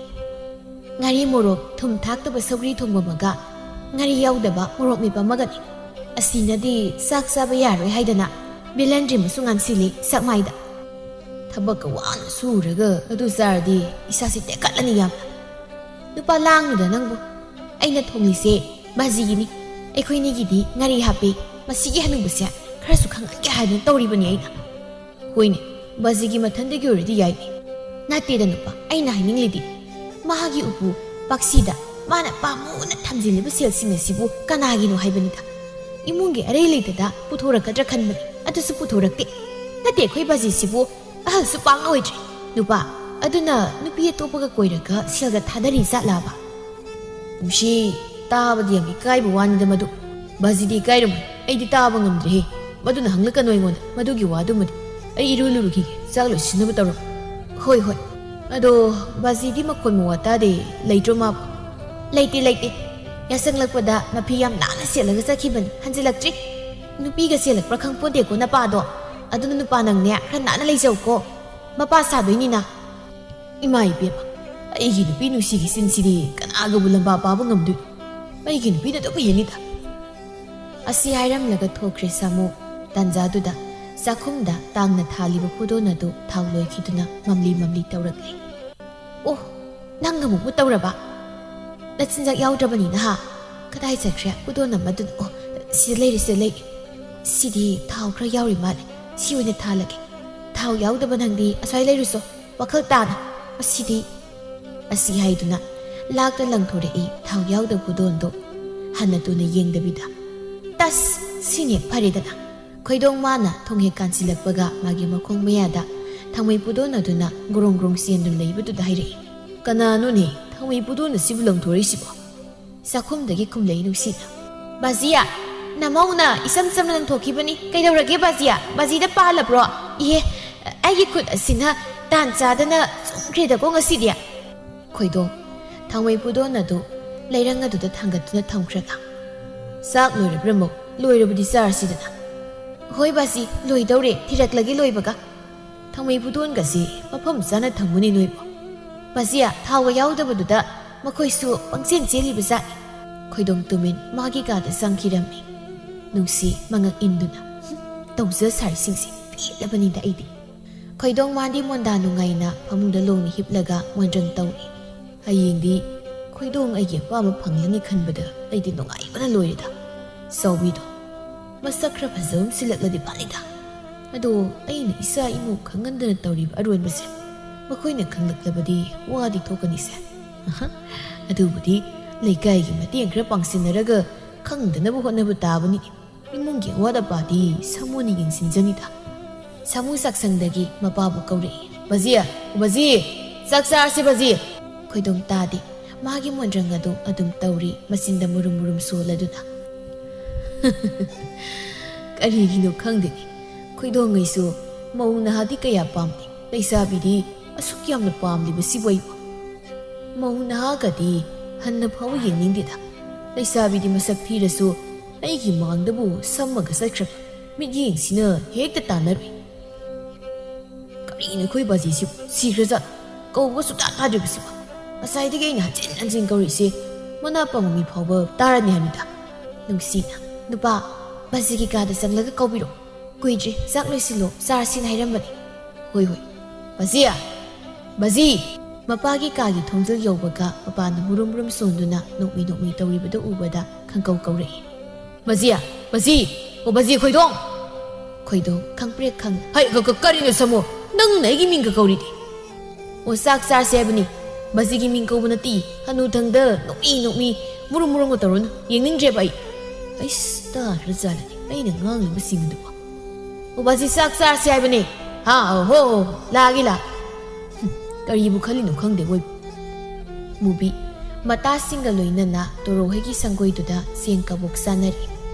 "ꯉꯥꯔꯤ ꯃꯣꯔꯣꯛ ꯊꯨꯝ ꯊꯥꯛꯇꯕ ꯁꯧꯒ꯭ꯔꯤ ꯊꯣꯡꯕ ꯑꯃꯒ ꯉꯥꯔꯤ ꯌꯥꯎꯗꯕ ꯃꯣꯔꯣꯛ ꯃꯦꯠꯄ ꯑꯃꯒꯅꯤ꯫ ꯑꯁꯤꯅꯗꯤ ꯆꯥꯛ ꯆꯥꯕ ꯌꯥꯔꯣꯏ ꯍꯥꯏꯗꯅ ꯕꯦꯂꯟꯗ꯭ꯔꯤ ꯑꯃꯁꯨ ꯉꯥꯟꯁꯤꯜꯂꯤ ꯁꯛꯃꯥꯏꯗ꯫ ꯊꯕꯛꯀ ꯋꯥꯅ ꯁꯨꯔꯒ ꯑꯗꯨ ꯆꯥꯔꯗꯤ ꯏꯁꯥꯁꯤ ꯇꯦꯛꯈꯠꯂꯅꯤ ꯌꯥꯝꯅ꯫ ꯅꯨꯄꯥ ꯂꯥꯡꯅꯨꯗ ꯅꯪꯕꯨ꯫ ꯑꯩꯅ ꯊꯣꯡꯂꯤꯁꯦ ꯕꯥꯖꯤꯒꯤꯅꯤ꯫ ꯑꯩꯈꯣꯏꯅꯤꯒꯤꯗꯤ ꯉꯥꯔꯤ ꯍꯥꯞꯄꯤ꯫ ꯃꯁꯤꯒꯤ ꯍꯅꯨꯕꯁꯦ ꯈꯔꯁꯨ ꯈꯪꯍꯟꯒꯦ ꯍꯥꯏꯗꯨꯅ ꯇꯧꯔꯤꯕꯅꯤ ꯑꯩꯅ꯫" "ꯍꯣꯏꯅꯦ, ꯕꯥꯖꯤꯒꯤ ꯃꯊꯟꯗꯒꯤ ꯑꯣꯏꯔꯗꯤ ꯌꯥꯏꯅꯦ꯫" "ꯅꯠꯇꯦꯗ ꯅꯨꯄꯥ, ꯑꯩꯅ ꯍꯥꯏꯅꯤꯡꯂꯤꯗꯤ ꯃꯍꯥꯛꯀꯤ ꯎꯄꯨ ꯄꯥꯛꯁꯤꯗ ꯃꯥꯅ ꯄꯥꯝꯃꯨꯅ ꯊꯝꯖꯤꯜꯂꯤꯕ ꯁꯦꯜꯁꯤꯡ ꯑꯁꯤꯕꯨ ꯀꯅꯥꯒꯤꯅꯣ ꯍꯥꯏꯕꯅꯤꯗ꯫ ꯏꯃꯨꯡꯒꯤ ꯑꯔꯩ ꯂꯩꯇꯗ ꯄꯨꯊꯣꯔꯛꯀꯗ꯭ꯔꯥ ꯈꯟꯕꯅꯤ, ꯑꯗꯨꯁꯨ ꯄꯨꯊꯣꯔꯛꯇꯦ꯫ ꯅꯠꯇꯦ, ꯑꯩꯈꯣꯏ ꯕꯥꯖꯤꯁꯤꯕꯨ ꯑꯍꯜꯁꯨ ꯄꯥꯛꯅ ꯑꯣꯏꯗ꯭ꯔꯤ꯫ ꯅꯨꯄꯥ, ꯑꯗꯨꯅ ꯅꯨꯄꯤ ꯑꯇꯣꯞꯄꯒ ꯀꯣꯏꯔꯒ ꯁꯦꯜꯒ ꯊꯥꯗꯔꯤ ꯖꯥꯠꯂꯕ?" "ꯅꯨꯡꯁꯤ, ꯇꯥꯕꯗꯤ ꯌꯥꯝ ꯏꯀꯥꯏꯕ ꯋꯥꯅꯤꯗ ꯃꯗꯨ꯫ ꯕꯥꯖꯤꯗꯤ ꯏꯀꯥꯏꯔꯝꯃꯣꯏ, ꯑꯩꯗꯤ ꯇꯥꯕ ꯉꯝꯗ꯭ꯔꯦꯍꯦ꯫ ꯃꯗꯨꯅ ꯍꯪꯂꯛꯀꯅꯨ ꯑꯩꯉꯣꯟꯗ ꯃꯗꯨꯒꯤ ꯋꯥꯗꯨꯃꯗꯤ꯫ ꯑꯩ ꯏꯔꯨ ꯂꯨꯔꯨꯈꯤꯒꯦ, ꯆꯥꯛ ꯂꯣꯏꯁꯤꯟꯅꯕ ꯇꯧꯔꯣ꯫" "ꯍꯣꯏ, ꯍꯣꯏ꯫ ꯑꯗꯣ ꯕꯥꯖꯤꯗꯤ ꯃꯈꯣꯟ ꯃꯋꯥ ꯇꯥꯗꯦ, ꯂꯩꯇ꯭ꯔꯣ ꯃꯥꯕꯨ?" "ꯂꯩꯇꯦ, ꯂꯩꯇꯦ꯫ ꯌꯥꯆꯪꯂꯛꯄꯗ ꯃꯐꯤ ꯌꯥꯝ ꯅꯥꯟꯅ ꯁꯦꯠꯂꯒ ꯆꯠꯈꯤꯕꯅꯤ, ꯍꯟꯖꯤꯜꯂꯛꯇ꯭ꯔꯤ꯫ ꯅꯨꯄꯤꯒ ꯆꯦꯜꯂꯛꯄ꯭ꯔꯥ ꯈꯪꯄꯣꯟꯇꯦꯀꯣ ꯅꯄꯥꯗꯣ꯫ ꯑꯗꯨꯅ ꯅꯨꯄꯥ ꯅꯪꯅꯦ ꯈꯔ ꯅꯥꯟꯅ ꯂꯩꯖꯧꯀꯣ꯫ ꯃꯄꯥ ꯁꯥꯗꯣꯏꯅꯤꯅ꯫" "ꯏꯃꯥ ꯏꯕꯦꯝꯃ, ꯑꯩꯒꯤ ꯅꯨꯄꯤ ꯅꯨꯡꯁꯤꯒꯤ ꯆꯤꯟꯁꯤꯗꯤ ꯀꯅꯥꯒꯕꯨ ꯂꯝꯕꯥ ꯄꯥꯕ ꯉꯝꯗꯣꯏꯅꯣ? ꯑꯩꯒꯤ ꯅꯨꯄꯤꯅ ꯑꯗꯨꯝ ꯍꯦꯜꯂꯤꯗ꯫" ꯑꯁꯤ ꯍꯥꯏꯔꯝꯂꯒ ꯊꯣꯛꯈ꯭ꯔꯦ ꯁꯥꯃꯨ꯫ ꯇꯥꯟꯖꯥꯗꯨꯗ ꯆꯥꯛꯈꯨꯝꯗ ꯇꯥꯡꯅ ꯊꯥꯜꯂꯤꯕ ꯄꯣꯗꯣꯟ ꯑꯗꯨ ꯊꯥꯎ ꯂꯣꯏꯈꯤꯗꯨꯅ ꯃꯝꯂꯤ ꯃꯝꯂꯤ ꯇꯧꯔꯛꯂꯦ꯫ "ꯑꯣ, ꯅꯪ ꯑꯃꯨꯛ ꯃꯨꯠ ꯇꯧꯔꯕ? ꯅꯆꯤꯟꯖꯥꯛ ꯌꯥꯎꯗ꯭ꯔꯕꯅꯤꯅ ꯍꯥ? ꯀꯗꯥꯏ ꯆꯠꯈ꯭ꯔꯦ ꯄꯨꯗꯣꯟ ꯑꯃꯗꯨꯅ? ꯑꯣ, ꯁꯤꯗ ꯂꯩꯔꯦ, ꯁꯤꯗ ꯂꯩꯔꯦ꯫ ꯁꯤꯗꯤ ꯊꯥꯎ ꯈꯔ ꯌꯥꯎꯔꯤ ꯃꯥꯜꯂꯦ꯫ ꯁꯤ ꯑꯣꯏꯅ ꯊꯥꯜꯂꯒꯦ꯫ ꯊꯥꯎ ꯌꯥꯎꯗꯕ ꯅꯪꯗꯤ ꯑꯁ꯭ꯋꯥꯏ ꯂꯩꯔꯨꯁꯣ꯫ ꯋꯥꯈꯜ ꯇꯥꯅ꯫ ꯃꯁꯤꯗꯤ, ꯑꯁꯤ ꯍꯥꯏꯗꯨꯅ ꯂꯥꯛꯇ ꯂꯪꯊꯣꯔꯛꯏ ꯊꯥꯎ ꯌꯥꯎꯗꯕ ꯄꯨꯗꯣꯟꯗꯣ꯫ ꯍꯟꯅ ꯇꯨꯅ ꯌꯦꯡꯗꯕꯤꯗ, "ꯇꯁ! ꯁꯤꯅꯦ ꯐꯔꯦꯗꯅ"꯫ ꯈꯣꯏꯗꯣꯡ ꯃꯥꯅ ꯊꯣꯡ ꯍꯦꯛ ꯀꯥꯟꯁꯤꯜꯂꯛꯄꯒ ꯃꯥꯒꯤ ꯃꯈꯣꯡ ꯃꯌꯥꯗ ꯊꯥꯡꯃꯩ ꯄꯨꯗꯣꯟ ꯑꯗꯨꯅ ꯒꯣꯔꯣꯡ ꯒꯣꯔꯣꯡ ꯆꯦꯟꯗꯨꯅ ꯂꯩꯕꯗꯨꯗ ꯍꯥꯏꯔꯛꯏ, "ꯀꯅꯥꯅꯣꯅꯦ ꯊꯥꯡꯃꯩ ꯄꯨꯗꯣꯟ ꯑꯁꯤꯕꯨ ꯂꯪꯊꯣꯔꯛꯏꯁꯤꯕꯣ?" ꯆꯥꯛꯈꯨꯝꯗꯒꯤ ꯈꯨꯝꯂꯛꯏ ꯅꯨꯡꯁꯤꯅ, "ꯕꯥꯖꯤꯌꯥ, ꯅꯃꯧꯅ ꯏꯆꯝ ꯆꯝꯅ ꯂꯪꯊꯣꯛꯈꯤꯕꯅꯤ꯫ ꯀꯩꯗꯧꯔꯒꯦ ꯕꯥꯖꯤꯌꯥ? ꯕꯥꯖꯤꯗ ꯄꯥꯜꯂꯕ꯭ꯔꯣ? ꯏꯍꯦ, ꯑꯩꯒꯤ ꯈꯨꯠ ꯑꯁꯤꯅ ꯇꯥꯟ ꯆꯥꯗꯅ ꯆꯨꯝꯈ꯭ꯔꯦꯗꯀꯣ ꯉꯁꯤꯗꯤ"꯫ ꯈꯣꯏꯗꯣꯡ, ꯊꯥꯡꯃꯩ ꯄꯨꯗꯣꯟ ꯑꯗꯨ ꯂꯩꯔꯪ ꯑꯗꯨꯗ ꯊꯥꯡꯒꯠꯇꯨꯅ ꯊꯝꯈ꯭ꯔꯒ, "ꯆꯥꯛ ꯂꯣꯏꯔꯕ꯭ꯔꯃꯣ? ꯂꯣꯏꯔꯕꯗꯤ ꯆꯥꯔꯁꯤꯗꯅ"꯫ "ꯍꯣꯏ ꯕꯥꯖꯤ, ꯂꯣꯏꯗꯧꯔꯦ, ꯊꯤꯔꯛꯂꯒꯦ ꯂꯣꯏꯕꯒ"꯫ "ꯊꯥꯡꯃꯩ ꯄꯨꯗꯣꯟꯒꯁꯤ ꯃꯐꯝ ꯆꯥꯅ ꯊꯝꯃꯨꯅꯦ ꯅꯣꯏꯕꯣ꯫ ꯕꯥꯖꯤꯌꯥ, ꯊꯥꯎꯒ ꯌꯥꯎꯗꯕꯗꯨꯗ ꯃꯈꯣꯏꯁꯨ ꯄꯪꯆꯦꯟ ꯆꯦꯜꯂꯤꯕ ꯖꯥꯠꯅꯤ"꯫ ꯈꯣꯏꯗꯣꯡ ꯇꯨꯃꯤꯟ ꯃꯥꯒꯤ ꯀꯥꯗ ꯆꯪꯈꯤꯔꯝꯃꯤ꯫ ꯅꯨꯡꯁꯤ ꯃꯉꯛ ꯏꯟꯗꯨꯅ, "ꯍꯨꯝ, ꯇꯧꯖ ꯁꯥꯔꯤꯁꯤꯡꯁꯦ ꯄꯦꯜꯂꯕꯅꯤꯗ ꯑꯩꯗꯤ"꯫ ꯈꯣꯏꯗꯣꯡ ꯃꯥꯗꯤ ꯃꯣꯟꯗꯥ ꯅꯨꯡꯉꯥꯏꯅ ꯐꯃꯨꯡꯗ ꯂꯣꯡꯅ ꯍꯤꯞꯂꯒ ꯃꯣꯟꯗ꯭ꯔꯪ ꯇꯧꯔꯤ꯫ "ꯍꯌꯦꯡꯗꯤ ꯈꯣꯏꯗꯣꯡ ꯑꯩꯒꯤ ꯑꯄꯥꯝꯕ ꯐꯪꯂꯅꯤ ꯈꯟꯕꯗ ꯑꯩꯗꯤ ꯅꯨꯡꯉꯥꯏꯕꯅ ꯂꯣꯏꯔꯦꯗ꯫ ꯆꯥꯎꯕꯤꯗꯣ ꯃꯁꯛ ꯈꯔ ꯐꯖꯕ ꯑꯃ ꯁꯤꯜꯂꯛꯂꯗꯤ ꯐꯅꯤꯗ꯫ ꯑꯗꯣ ꯑꯩꯅ ꯏꯆꯥ ꯏꯃꯨ ꯈꯪꯍꯟꯗꯅ ꯇꯧꯔꯤꯕ ꯑꯔꯣꯟꯕꯁꯦ ꯃꯈꯣꯏꯅ ꯈꯪꯂꯛꯂꯕꯗꯤ ꯋꯥꯗꯤ ꯊꯣꯛꯀꯅꯤꯁꯦ꯫ ꯑꯍ, ꯑꯗꯨꯕꯨꯗꯤ ꯂꯩꯀꯥꯏꯒꯤ ꯃꯇꯦꯡ ꯈꯔ ꯄꯥꯡꯁꯤꯟꯅꯔꯒ ꯈꯪꯗꯅꯕ ꯍꯣꯠꯅꯕ ꯇꯥꯕꯅꯤ꯫ ꯏꯃꯨꯡꯒꯤ ꯑꯋꯥꯠ ꯑꯄꯥꯗꯤ ꯁꯥꯃꯨꯅ ꯌꯦꯡꯁꯤꯟꯖꯅꯤꯗ"꯫ ꯁꯥꯃꯨ ꯆꯥꯛꯁꯪꯗꯒꯤ ꯃꯄꯥꯕꯨ ꯀꯧꯔꯛꯏ꯫ "ꯕꯥꯖꯤ, ꯕꯥꯖꯤ, ꯆꯥꯛ ꯆꯥꯔꯁꯤ ꯕꯥꯖꯤ"꯫ ꯈꯣꯏꯗꯣꯡ ꯇꯥꯗꯦ꯫ ꯃꯥꯒꯤ ꯃꯣꯟꯗ꯭ꯔꯪ ꯑꯗꯨ ꯑꯗꯨꯝ ꯇꯧꯔꯤ, ꯃꯆꯤꯟꯗ ꯃꯨꯔꯨꯝ ꯃꯨꯔꯨꯝ ꯁꯣꯜꯂꯗꯨꯅ꯫ ꯀꯔꯤꯒꯤꯅꯣ ꯈꯪꯗꯦꯅꯦ, ꯈꯣꯏꯗꯣꯡꯉꯩꯁꯨ ꯃꯧ ꯅꯍꯥꯗꯤ ꯀꯌꯥ ꯄꯥꯝꯗꯦ, ꯂꯩꯁꯥꯕꯤꯗꯤ ꯑꯁꯨꯛ ꯌꯥꯝꯅ ꯄꯥꯝꯂꯤꯕꯁꯤꯕꯨ ꯑꯩꯕꯨ꯫ ꯃꯧ ꯅꯍꯥꯒꯗꯤ ꯍꯟꯅ ꯐꯥꯎꯕ ꯌꯦꯡꯅꯤꯡꯗꯦꯗ꯫ ꯂꯩꯁꯥꯕꯤꯗꯤ ꯃꯁꯛ ꯊꯤꯔꯁꯨ ꯑꯩꯒꯤ ꯃꯥꯡꯗꯕꯨ ꯁꯝꯃꯒ ꯆꯠꯈ꯭ꯔꯕ ꯃꯤꯠꯌꯦꯡꯁꯤꯅ ꯍꯦꯛꯇ ꯇꯥꯟꯅꯔꯨꯏ꯫ ꯀꯔꯤꯅꯣ ꯑꯩꯈꯣꯏ ꯕꯥꯖꯤꯁꯤꯕꯨ? ꯁꯤꯈ꯭ꯔꯖꯥꯠ? ꯀꯧꯕ ꯁꯨꯛꯇꯥ ꯇꯥꯗ꯭ꯔꯤꯕꯁꯤꯕꯨ? ꯉꯁꯥꯏꯗꯒꯤ ꯑꯩꯅ ꯍꯟꯖꯤꯟ ꯍꯟꯖꯤꯟ ꯀꯧꯔꯤꯁꯦ, ꯃꯅꯥ ꯄꯪꯕ ꯃꯤ ꯐꯥꯎꯕ ꯇꯥꯔꯅꯤ ꯍꯥꯏꯕꯅꯤꯗ꯫ ꯅꯨꯡꯁꯤꯅ, "ꯅꯨꯄꯥ, ꯕꯥꯖꯤꯒꯤ ꯀꯥꯗ ꯆꯪꯂꯒ ꯀꯧꯕꯤꯔꯣ꯫ ꯀꯨꯏꯗ꯭ꯔꯤ, ꯆꯥꯛ ꯂꯣꯏꯁꯤꯜꯂꯣ, ꯆꯥꯔꯁꯤꯅ ꯍꯥꯏꯔꯝꯕꯅꯤ"꯫ "ꯍꯣꯏ, ꯍꯣꯏ꯫ ꯕꯥꯖꯤ! ꯕꯥꯖꯤ!" ꯃꯄꯥꯒꯤ ꯀꯥꯒꯤ ꯊꯣꯡꯖꯤꯜ ꯌꯧꯕꯒ ꯃꯄꯥꯅ ꯃꯨꯔꯨꯝ ꯃꯨꯔꯨꯝ ꯁꯣꯟꯗꯨꯅ ꯅꯣꯛꯃꯤ ꯅꯣꯛꯃꯤ ꯇꯧꯔꯤꯕꯗꯨ ꯎꯕꯗ ꯈꯪꯀꯧ ꯀꯧꯔꯛꯏ꯫ "ꯃꯖꯤ! ꯃꯖꯤ! ꯑꯣ ꯃꯖꯤ ꯈꯣꯏꯗꯣꯡ!" ꯈꯣꯏꯗꯣꯡ ꯈꯪꯄ꯭ꯔꯦꯛ ꯈꯪ꯫ "ꯍꯩ, ꯀ-, ꯀ-, ꯀꯔꯤꯅꯣ ꯁꯥꯃꯨ? ꯅꯪꯅ ꯑꯩꯒꯤ ꯃꯤꯡꯒ ꯀꯧꯔꯤꯗꯤ?" "ꯑꯣ ꯆꯥꯛ ꯆꯥꯔꯁꯦ ꯍꯥꯏꯕꯅꯤ꯫ ꯃꯖꯤꯒꯤ ꯃꯤꯡ ꯀꯧꯕ ꯅꯠꯇꯦ꯫ ꯍꯅꯨꯊꯪꯗ ꯅꯣꯛꯃꯤ ꯅꯣꯛꯃꯤ ꯃꯨꯔꯨꯝ ꯃꯨꯔꯨꯝꯒ ꯇꯧꯔꯨꯅꯨ꯫ ꯌꯦꯡꯅꯤꯡꯗ꯭ꯔꯦꯕ ꯑꯩ꯫ ꯑꯩꯁ ꯇꯥꯔꯖꯥꯠꯂꯅꯤ ꯑꯩꯅ ꯉꯥꯡꯂꯤꯕꯁꯤꯡ ꯑꯗꯨꯕꯨ꯫ ꯑꯣ ꯃꯖꯤ ꯆꯥꯛ ꯆꯥꯔꯁꯦ ꯍꯥꯏꯕꯅꯤ꯫ ꯍꯥ, ꯑꯣ ꯍꯣ ꯍꯣ, ꯂꯥꯛꯑꯒꯦ ꯂꯥꯛꯑꯒꯦ꯫ ꯍꯨꯝ, ꯀꯔꯤꯕꯨ ꯈꯜꯂꯤꯅꯣ ꯈꯪꯗꯦ ꯃꯣꯏꯕꯨ꯫ ꯃꯨꯕꯤ ꯃꯇꯥꯁꯤꯡꯒ ꯂꯣꯏꯅꯅ ꯇꯣꯔꯣ ꯍꯣꯏꯒꯤ ꯁꯪꯒꯣꯏꯗꯨꯗ ꯆꯦꯡ ꯀꯕꯣꯛ ꯆꯥꯅꯔꯤ꯫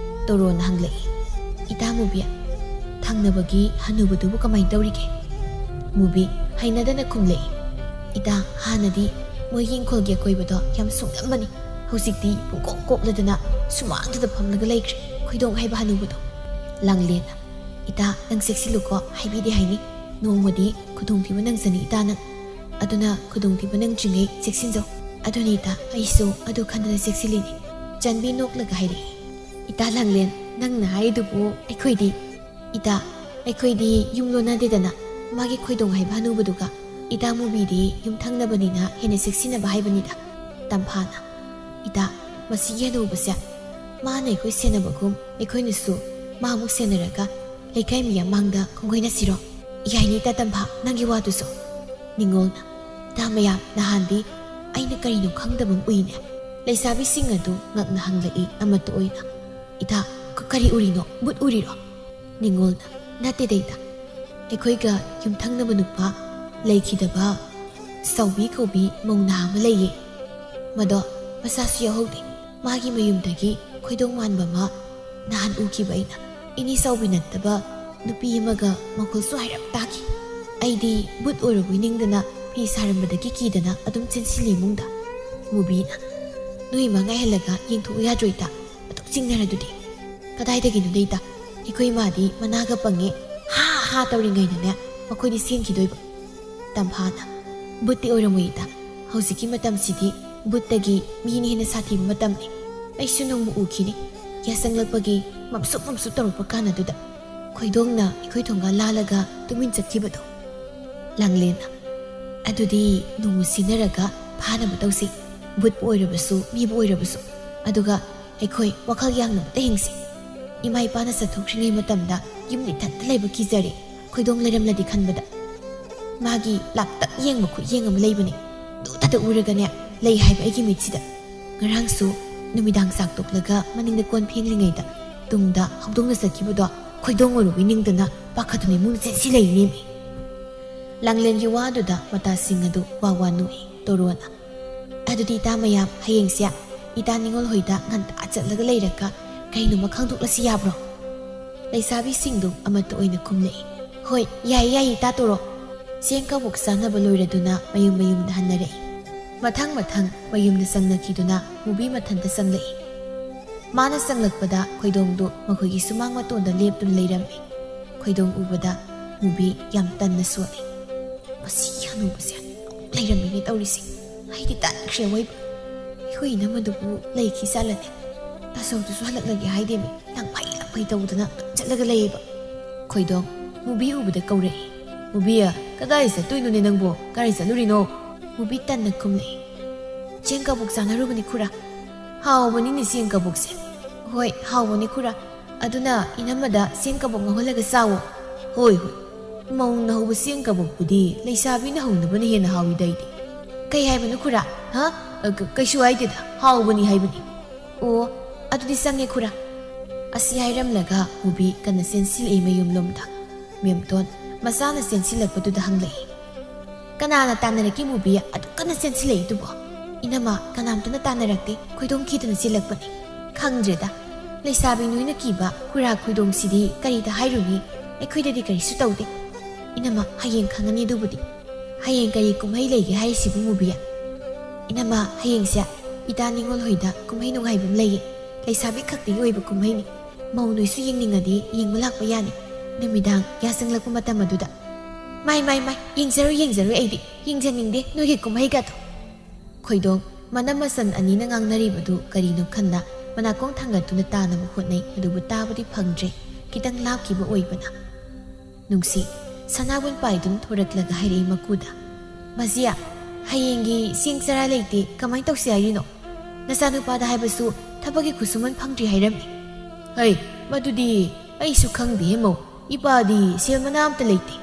ꯇꯣꯔꯣꯅ ꯍꯪꯂꯛꯏ, "ꯏꯇꯥ ꯃꯨꯕꯤ, ꯊꯪꯅꯕꯒꯤ ꯍꯅꯨꯕꯗꯨꯕꯨ ꯀꯃꯥꯏꯅ ꯇꯧꯔꯤꯒꯦ?" ꯃꯨꯕꯤ ꯍꯩꯅꯗꯅ ꯈꯨꯝꯂꯛꯏ, "ꯏꯇꯥ, ꯍꯥꯟꯅꯗꯤ ꯃꯣꯏꯒꯤ ꯏꯪꯈꯣꯜꯒꯤ ꯑꯀꯣꯏꯕꯗꯣ ꯌꯥꯝ ꯁꯣꯡꯂꯝꯕꯅꯤ꯫ ꯍꯧꯖꯤꯛꯇꯤ ꯄꯨꯡꯀꯣꯛ ꯀꯣꯛꯂꯗꯅ ꯁꯨꯃꯥꯡꯗꯨꯗ ꯐꯝꯂꯒ ꯂꯩꯈ꯭ꯔꯦ ꯈꯣꯏꯗꯣꯡ ꯍꯥꯏꯕ ꯍꯅꯨꯕꯗꯣ꯫" ꯂꯥꯡꯂꯦꯟꯅ, "ꯏꯇꯥ, ꯅꯪ ꯆꯦꯛꯁꯤꯜꯂꯨꯀꯣ, ꯍꯥꯏꯕꯤꯗꯦ ꯍꯥꯏꯅꯤ꯫ ꯅꯣꯡꯃꯗꯤ ꯈꯨꯗꯣꯡꯊꯤꯕ ꯅꯪꯖꯅꯤ ꯏꯇꯥ ꯅꯪ꯫ ꯑꯗꯨꯅ ꯈꯨꯗꯣꯡꯊꯤꯕ ꯅꯪꯗ꯭ꯔꯤꯉꯩ ꯆꯦꯛꯁꯤꯟꯖꯧ꯫" "ꯑꯗꯨꯅꯤ ꯏꯇꯥ, ꯑꯩꯁꯨ ꯑꯗꯨ ꯈꯟꯗꯅ ꯆꯦꯛꯁꯤꯜꯂꯤꯅꯤ꯫" ꯆꯟꯕꯤ ꯅꯣꯛꯂꯒ ꯍꯥꯏꯔꯛꯏ, "ꯏꯇꯥ ꯂꯥꯡꯂꯦꯟ, ꯅꯪꯅ ꯍꯥꯏꯔꯤꯗꯨꯕꯨ ꯑꯩꯈꯣꯏꯗꯤ, ꯏꯇꯥ, ꯑꯩꯈꯣꯏꯗꯤ ꯌꯨꯝ ꯂꯣꯟꯅꯗꯦꯗꯅ꯫ ꯃꯥꯒꯤ ꯈꯣꯏꯗꯣꯡ ꯍꯥꯏꯕ ꯍꯅꯨꯕꯗꯨꯒ ꯏꯇꯥ ꯃꯨꯕꯤꯗꯤ ꯌꯨꯝꯊꯪꯅꯕꯅꯤꯅ ꯍꯦꯟꯅ ꯆꯦꯛꯁꯤꯟꯅꯕ ꯍꯥꯏꯕꯅꯤꯗ꯫" ꯇꯝꯐꯥꯅ, "ꯏꯇꯥ, ꯃꯁꯤꯒꯤ ꯍꯅꯨꯕꯁꯦ ꯃꯥꯅ ꯑꯩꯈꯣꯏ ꯁꯦꯟꯅꯕꯒꯨꯝ ꯑꯩꯈꯣꯏꯅꯁꯨ ꯃꯥ ꯑꯃꯨꯛ ꯁꯦꯟꯅꯔꯒ ꯂꯩꯀꯥꯏ ꯃꯤꯌꯥꯝ ꯃꯥꯡꯗ ꯈꯣꯡꯒꯣꯏꯅꯁꯤꯔꯣ?" "ꯌꯥꯏꯅꯦ ꯏꯇꯥ ꯇꯝꯐꯥ, ꯅꯪꯒꯤ ꯋꯥꯗꯨꯁꯨ꯫" ꯅꯤꯉꯣꯜꯅ, "ꯏꯇꯥ ꯃꯌꯥꯝ, ꯅꯍꯥꯟꯗꯤ ꯑꯩꯅ ꯀꯔꯤꯅꯣ ꯈꯪꯗꯕ ꯑꯃ ꯎꯏꯅꯦ꯫" ꯂꯩꯁꯥꯕꯤꯁꯤꯡ ꯑꯗꯨ ꯉꯛꯅ ꯍꯪꯂꯛꯏ ꯑꯃꯠꯇ ꯑꯣꯏꯅ꯫ "ꯏꯇꯥ, ꯀ-, ꯀꯔꯤ ꯎꯔꯤꯅꯣ? ꯕꯨꯠ ꯎꯔꯤꯔꯣ?" ꯅꯤꯉꯣꯜꯅ, "ꯅꯠꯇꯦꯗ ꯏꯇꯥ, ꯑꯩꯈꯣꯏꯒ ꯌꯨꯝꯊꯪꯅꯕ ꯅꯨꯄꯥ ꯂꯩꯈꯤꯗꯕ ꯆꯥꯎꯕꯤ ꯀꯧꯕꯤ ꯃꯧ ꯅꯍꯥ ꯑꯃ ꯂꯩꯌꯦ꯫ ꯃꯗꯣ ꯃꯆꯥꯁꯨ ꯌꯥꯎꯍꯧꯗꯦ꯫ ꯃꯥꯒꯤ ꯃꯌꯨꯝꯗꯒꯤ ꯈꯣꯏꯗꯣꯡ ꯃꯥꯟꯕ ꯑꯃ ꯅꯍꯥꯟ ꯎꯈꯤꯕ ꯑꯩꯅ꯫ ꯏꯅꯦ ꯆꯥꯎꯕꯤ ꯅꯠꯇꯕ ꯅꯨꯄꯤ ꯑꯃꯒ ꯃꯈꯣꯜꯁꯨ ꯍꯥꯏꯔꯞ ꯇꯥꯈꯤ꯫ ꯑꯩꯗꯤ ꯕꯨꯠ ꯑꯣꯏꯔꯕꯣꯏ ꯅꯤꯡꯗꯅ ꯐꯤ ꯁꯥꯔꯝꯕꯗꯒꯤ ꯀꯤꯗꯅ ꯑꯗꯨꯝ ꯆꯦꯟꯁꯤꯜꯂꯤ ꯏꯃꯨꯡꯗ꯫" ꯃꯨꯕꯤꯅ, "ꯅꯣꯏ ꯏꯃꯥ ꯉꯥꯏꯍꯜꯂꯒ ꯌꯦꯡꯊꯣꯛꯎ ꯌꯥꯗ꯭ꯔꯣ ꯏꯇꯥ? ꯑꯗꯨꯛ ꯆꯤꯡꯅꯔꯗꯨꯗꯤ꯫" "ꯀꯗꯥꯏꯗꯒꯤꯅꯣꯗ ꯏꯇꯥ? ꯑꯩꯈꯣꯏ ꯏꯃꯥꯗꯤ ꯃꯅꯥꯒ ꯄꯪꯉꯦ꯫ ꯍꯥ ꯍꯥ ꯇꯧꯔꯤꯉꯩꯗꯅꯦ ꯃꯈꯣꯏꯗꯤ ꯆꯦꯟꯈꯤꯗꯣꯏꯕ꯫" ꯇꯝꯐꯥꯅ, "ꯕꯨꯠꯇꯤ ꯑꯣꯏꯔꯝꯃꯣꯏ ꯏꯇꯥ꯫ ꯍꯧꯖꯤꯛꯀꯤ ꯃꯇꯝꯁꯤꯗꯤ ꯕꯨꯠꯇꯒꯤ ꯃꯤꯅ ꯍꯦꯟꯅ ꯁꯥꯊꯤꯕ ꯃꯇꯝꯅꯤ꯫ ꯑꯩꯁꯨ ꯅꯣꯡꯃ ꯎꯈꯤꯅꯤ꯫ ꯌꯥꯆꯪꯂꯛꯄꯒꯤ ꯃꯝꯁꯨꯛ ꯃꯝꯁꯨꯛ ꯇꯧꯔꯛꯄ ꯀꯥꯟ ꯑꯗꯨꯗ ꯈꯣꯏꯗꯣꯡꯅ ꯑꯩꯈꯣꯏ ꯊꯣꯡꯒꯥꯜ ꯂꯥꯜꯂꯒ ꯇꯨꯃꯤꯟ ꯆꯠꯈꯤꯕꯗꯣ꯫" ꯂꯥꯡꯂꯦꯟꯅ, ꯑꯗꯨꯗꯤ ꯅꯣꯡꯃ ꯁꯤꯟꯅꯔꯒ ꯐꯥꯅꯕ ꯇꯧꯁꯤ, ꯚꯨꯠꯄꯨ ꯑꯣꯏꯔꯕꯁꯨ ꯃꯤꯕꯨ ꯑꯣꯏꯔꯕꯁꯨ꯫ ꯑꯗꯨꯒ ꯑꯩꯈꯣꯏ ꯋꯥꯈꯜ ꯌꯥꯡꯅ ꯑꯃꯇ ꯍꯤꯡꯁꯤ꯫ ꯏꯃꯥ ꯏꯄꯥꯅ ꯆꯠꯊꯣꯛꯈ꯭ꯔꯤꯉꯩ ꯃꯇꯝꯗ ꯌꯨꯝꯗ ꯏꯊꯟꯇ ꯂꯩꯕ ꯀꯤꯖꯔꯦ, ꯈꯣꯏꯗꯣꯡ ꯂꯩꯔꯝꯂꯗꯤ ꯈꯟꯕꯗ꯫ ꯃꯥꯒꯤ ꯂꯥꯛꯇꯛ ꯌꯦꯡꯕ ꯈꯨꯠꯌꯦꯡ ꯑꯃ ꯂꯩꯕꯅꯦ, ꯗꯨꯗꯇ ꯎꯔꯒꯅꯦ ꯂꯩ ꯍꯥꯏꯕ ꯑꯩꯒꯤ ꯃꯤꯠꯁꯤꯗ꯫ ꯉꯔꯥꯡꯁꯨ ꯅꯨꯃꯤꯗꯥꯡ ꯆꯥꯛ ꯇꯣꯛꯂꯒ ꯃꯅꯤꯡꯗ ꯀꯣꯟ ꯐꯦꯡꯂꯤꯉꯩꯗ ꯇꯨꯡꯗ ꯍꯧꯗꯣꯡꯅ ꯆꯠꯈꯤꯕꯗꯣ ꯈꯣꯏꯗꯣꯡ ꯑꯣꯏꯔꯨꯕꯩ ꯅꯤꯡꯗꯅ ꯄꯥꯈꯠꯇꯨꯅ ꯏꯃꯨꯡꯗ ꯆꯦꯟꯁꯤꯜꯂꯛꯏꯅꯦꯃꯤ꯫ ꯂꯥꯡꯂꯦꯟꯒꯤ ꯋꯥꯗꯨꯗ ꯃꯇꯥꯁꯤꯡ ꯑꯗꯨ ꯋꯥ ꯋꯥ ꯅꯣꯛꯏ ꯇꯣꯔꯣꯅ꯫ "ꯑꯗꯨꯗꯤ ꯏꯇꯥ ꯃꯌꯥꯝ, ꯍꯌꯦꯡꯁꯦ ꯏꯇꯥ ꯅꯤꯉꯣꯜ ꯍꯣꯏꯗ ꯉꯟꯇꯥ ꯆꯠꯂꯒ ꯂꯩꯔꯒ ꯀꯩꯅꯣꯃ ꯈꯪꯗꯣꯛꯂꯁꯤ ꯌꯥꯕ꯭ꯔꯣ?" ꯂꯩꯁꯥꯕꯤꯁꯤꯡꯗꯨ ꯑꯃꯠꯇ ꯑꯣꯏꯅ ꯈꯨꯝꯂꯛꯏ꯫ "ꯍꯣꯏ, ꯌꯥꯏ ꯌꯥꯏ ꯏꯇꯥ ꯇꯣꯔꯣ꯫" ꯆꯦꯡ ꯀꯕꯣꯛ ꯆꯥꯅꯕ ꯂꯣꯏꯔꯗꯨꯅ ꯃꯌꯨꯝ ꯃꯌꯨꯝꯗ ꯍꯟꯅꯔꯛꯏ꯫ ꯃꯊꯪ ꯃꯊꯪ ꯃꯌꯨꯝꯗ ꯆꯪꯅꯈꯤꯗꯨꯅ ꯃꯨꯕꯤ ꯃꯊꯟꯇ ꯆꯪꯂꯛꯏ꯫ ꯃꯥꯅ ꯆꯪꯂꯛꯄꯗ ꯈꯣꯏꯗꯣꯡꯗꯨ ꯃꯈꯣꯏꯒꯤ ꯁꯨꯃꯥꯡ ꯃꯇꯣꯟꯗ ꯂꯦꯞꯇꯨꯅ ꯂꯩꯔꯝꯃꯤ꯫ ꯈꯣꯏꯗꯣꯡ ꯎꯕꯗ ꯃꯨꯕꯤ ꯌꯥꯝ ꯇꯟꯅ ꯁꯣꯜꯂꯤ꯫ "ꯃꯁꯤ ꯍꯅꯨꯕꯁꯦ ꯑꯃꯨꯛ ꯂꯩꯔꯝꯃꯤꯅꯦ ꯇꯧꯔꯤꯁꯦ꯫ ꯑꯩꯗꯤ ꯇꯟꯈ꯭ꯔꯦ ꯑꯣꯏꯕ꯫ ꯑꯩꯈꯣꯏ ꯏꯅꯝꯃꯗꯨꯕꯨ ꯂꯩꯈꯤ ꯆꯠꯂꯅꯤ꯫ ꯇꯥꯆꯧꯗꯨꯁꯨ ꯍꯜꯂꯛꯂꯒꯦ ꯍꯥꯏꯗꯦꯃꯤ꯫ ꯂꯪꯐꯩ ꯂꯪꯐꯩ ꯇꯧꯗꯅ ꯆꯠꯂꯒ ꯂꯩꯌꯦꯕ꯫" ꯈꯣꯏꯗꯣꯡ ꯃꯨꯕꯤ ꯎꯕꯗ ꯀꯧꯔꯛꯏ꯫ "ꯃꯨꯕꯤ, ꯀꯗꯥꯏ ꯆꯠꯇꯣꯏꯅꯣꯅꯦ ꯅꯪꯕꯣ? ꯀꯗꯥꯏ ꯆꯠꯂꯨꯔꯤꯅꯣ?" ꯃꯨꯕꯤ ꯇꯟꯅ ꯈꯨꯝꯂꯛꯏ꯫ "ꯆꯦꯡ ꯀꯕꯣꯛ ꯆꯥꯅꯔꯨꯕꯅꯤ ꯈꯨꯔꯥ꯫ ꯍꯥꯎꯕꯅꯤꯅꯦ ꯆꯦꯡ ꯀꯕꯣꯛꯁꯦ꯫" "ꯍꯣꯏ, ꯍꯥꯎꯕꯅꯤ ꯈꯨꯔꯥ꯫ ꯑꯗꯨꯅ ꯏꯅꯝꯃꯗ ꯆꯦꯡ ꯀꯕꯣꯛ ꯉꯧꯍꯜꯂꯒ ꯆꯥꯎꯋꯣ꯫" "ꯍꯣꯏ, ꯍꯣꯏ꯫ ꯃꯧꯅ ꯍꯧꯕ ꯆꯦꯡ ꯀꯕꯣꯛꯄꯨꯗꯤ ꯂꯩꯁꯥꯕꯤꯅ ꯍꯧꯅꯕꯅ ꯍꯦꯟꯅ ꯍꯥꯎꯏꯗ ꯑꯩꯗꯤ꯫" "ꯀꯩ ꯍꯥꯏꯕꯅꯣ ꯈꯨꯔꯥ? ꯍꯥ?" "ꯑ, ꯀ-, ꯀꯩꯁꯨ ꯍꯥꯏꯗꯦꯗ, ꯍꯥꯎꯕꯅꯤ ꯍꯥꯏꯕꯅꯤ꯫" "ꯑꯣ, ꯑꯗꯨꯗꯤ ꯆꯪꯉꯦ ꯈꯨꯔꯥ꯫" ꯑꯁꯤ ꯍꯥꯏꯔꯝꯂꯒ ꯃꯨꯕꯤ ꯀꯟꯅ ꯆꯦꯟꯁꯤꯜꯂꯛꯏ ꯃꯌꯨꯝꯂꯣꯝꯗ꯫ ꯃꯦꯝꯇꯣꯟ ꯃꯆꯥꯅ ꯆꯦꯟꯁꯤꯜꯂꯛꯄꯗꯨꯗ ꯍꯪꯂꯛꯏ꯫ "ꯀꯅꯥꯅ ꯇꯥꯟꯅꯔꯛꯀꯦ ꯃꯨꯕꯤ? ꯑꯗꯨꯛ ꯀꯟꯅ ꯆꯦꯟꯁꯤꯜꯂꯛꯏꯗꯨꯕꯣ?" "ꯏꯅꯝꯃ, ꯀꯅꯥꯝꯇꯅ ꯇꯥꯟꯅꯔꯛꯇꯦ, ꯈꯣꯏꯗꯣꯡ ꯀꯤꯗꯅ ꯆꯦꯜꯂꯛꯄꯅꯤ꯫" "ꯈꯪꯗ꯭ꯔꯦꯗ, ꯂꯩꯁꯥꯕꯤ ꯅꯣꯏꯅ ꯀꯤꯕ ꯈꯨꯔꯥ ꯈꯣꯏꯗꯣꯡꯁꯤꯗꯤ ꯀꯔꯤꯗ ꯍꯥꯏꯔꯨꯅꯤ? ꯑꯩꯈꯣꯏꯗꯗꯤ ꯀꯔꯤꯁꯨ ꯇꯧꯗꯦ꯫" "ꯏꯅꯝꯃ, ꯍꯌꯦꯡ ꯈꯪꯉꯅꯤ ꯑꯗꯨꯕꯨꯗꯤ꯫" "ꯍꯌꯦꯡ ꯀꯔꯤ ꯀꯨꯝꯍꯩ ꯂꯩꯒꯦ ꯍꯥꯏꯔꯤꯁꯤꯕꯨ ꯃꯨꯕꯤ?" "ꯏꯅꯝꯃ, ꯍꯌꯦꯡꯁꯦ ꯏꯇꯥ ꯅꯤꯉꯣꯜ ꯍꯣꯏꯗ ꯀꯨꯝꯍꯩ ꯅꯨꯡꯉꯥꯏꯕ ꯑꯃ ꯂꯩꯌꯦ꯫ ꯂꯩꯁꯥꯕꯤ ꯈꯛꯇꯒꯤ ꯑꯣꯏꯕ ꯀꯨꯝꯍꯩꯅꯤ꯫ ꯃꯧ ꯅꯣꯏꯁꯨ ꯌꯦꯡꯅꯤꯡꯉꯗꯤ ꯌꯦꯡꯕ ꯂꯥꯛꯄ ꯌꯥꯅꯤ, ꯅꯨꯃꯤꯗꯥꯡ ꯌꯥꯆꯪꯂꯛꯄ ꯃꯇꯝ ꯑꯗꯨꯗ꯫" "ꯃꯥꯏ, ꯃꯥꯏ, ꯃꯥꯏ, ꯌꯦꯡꯖꯔꯣꯏ, ꯌꯦꯡꯖꯔꯣꯏ, ꯑꯩꯗꯤ ꯌꯦꯡꯖꯅꯤꯡꯗꯦ ꯅꯣꯏꯒꯤ ꯀꯨꯝꯍꯩꯒꯗꯣ꯫" ꯈꯣꯏꯗꯣꯡ ꯃꯅꯝ ꯃꯁꯟ ꯑꯅꯤꯅ ꯉꯥꯡꯅꯔꯤꯕꯗꯨ ꯀꯔꯤꯅꯣ ꯈꯟꯅ ꯃꯅꯥꯀꯣꯡ ꯊꯥꯡꯒꯠꯇꯨꯅ ꯇꯥꯅꯕ ꯍꯣꯠꯅꯩ, ꯑꯗꯨꯕꯨ ꯇꯥꯕꯗꯤ ꯐꯪꯗ꯭ꯔꯦ, ꯈꯤꯇꯪ ꯂꯥꯞꯈꯤꯕ ꯑꯣꯏꯕꯅ꯫ ꯅꯨꯡꯁꯤ, ꯁꯅꯥꯕꯨꯟ ꯄꯥꯏꯗꯨꯅ ꯊꯣꯔꯛꯂꯒ ꯍꯥꯏꯔꯛꯏ ꯃꯀꯨꯗ꯫ "ꯃꯁꯤꯌꯥ, ꯍꯌꯦꯡꯒꯤ ꯆꯦꯡ ꯆꯔꯥ ꯂꯩꯇꯦ, ꯀꯃꯥꯏꯅ ꯇꯧꯁꯤ ꯍꯥꯏꯔꯤꯅꯣ? ꯅꯆꯥꯅꯨꯄꯥꯗ ꯍꯥꯏꯕꯁꯨ ꯊꯕꯛꯀꯤ ꯈꯨꯠꯁꯨꯃꯟ ꯐꯪꯗ꯭ꯔꯤ ꯍꯥꯏꯔꯝꯃꯤ꯫" "ꯍꯩ, ꯃꯗꯨꯗꯤ ꯑꯩꯁꯨ ꯈꯪꯗꯦ ꯍꯦꯃꯧ, ꯏꯄꯥꯗꯤ ꯁꯦꯜ ꯃꯅꯥ ꯑꯝꯇ ꯂꯩꯇꯦ꯫"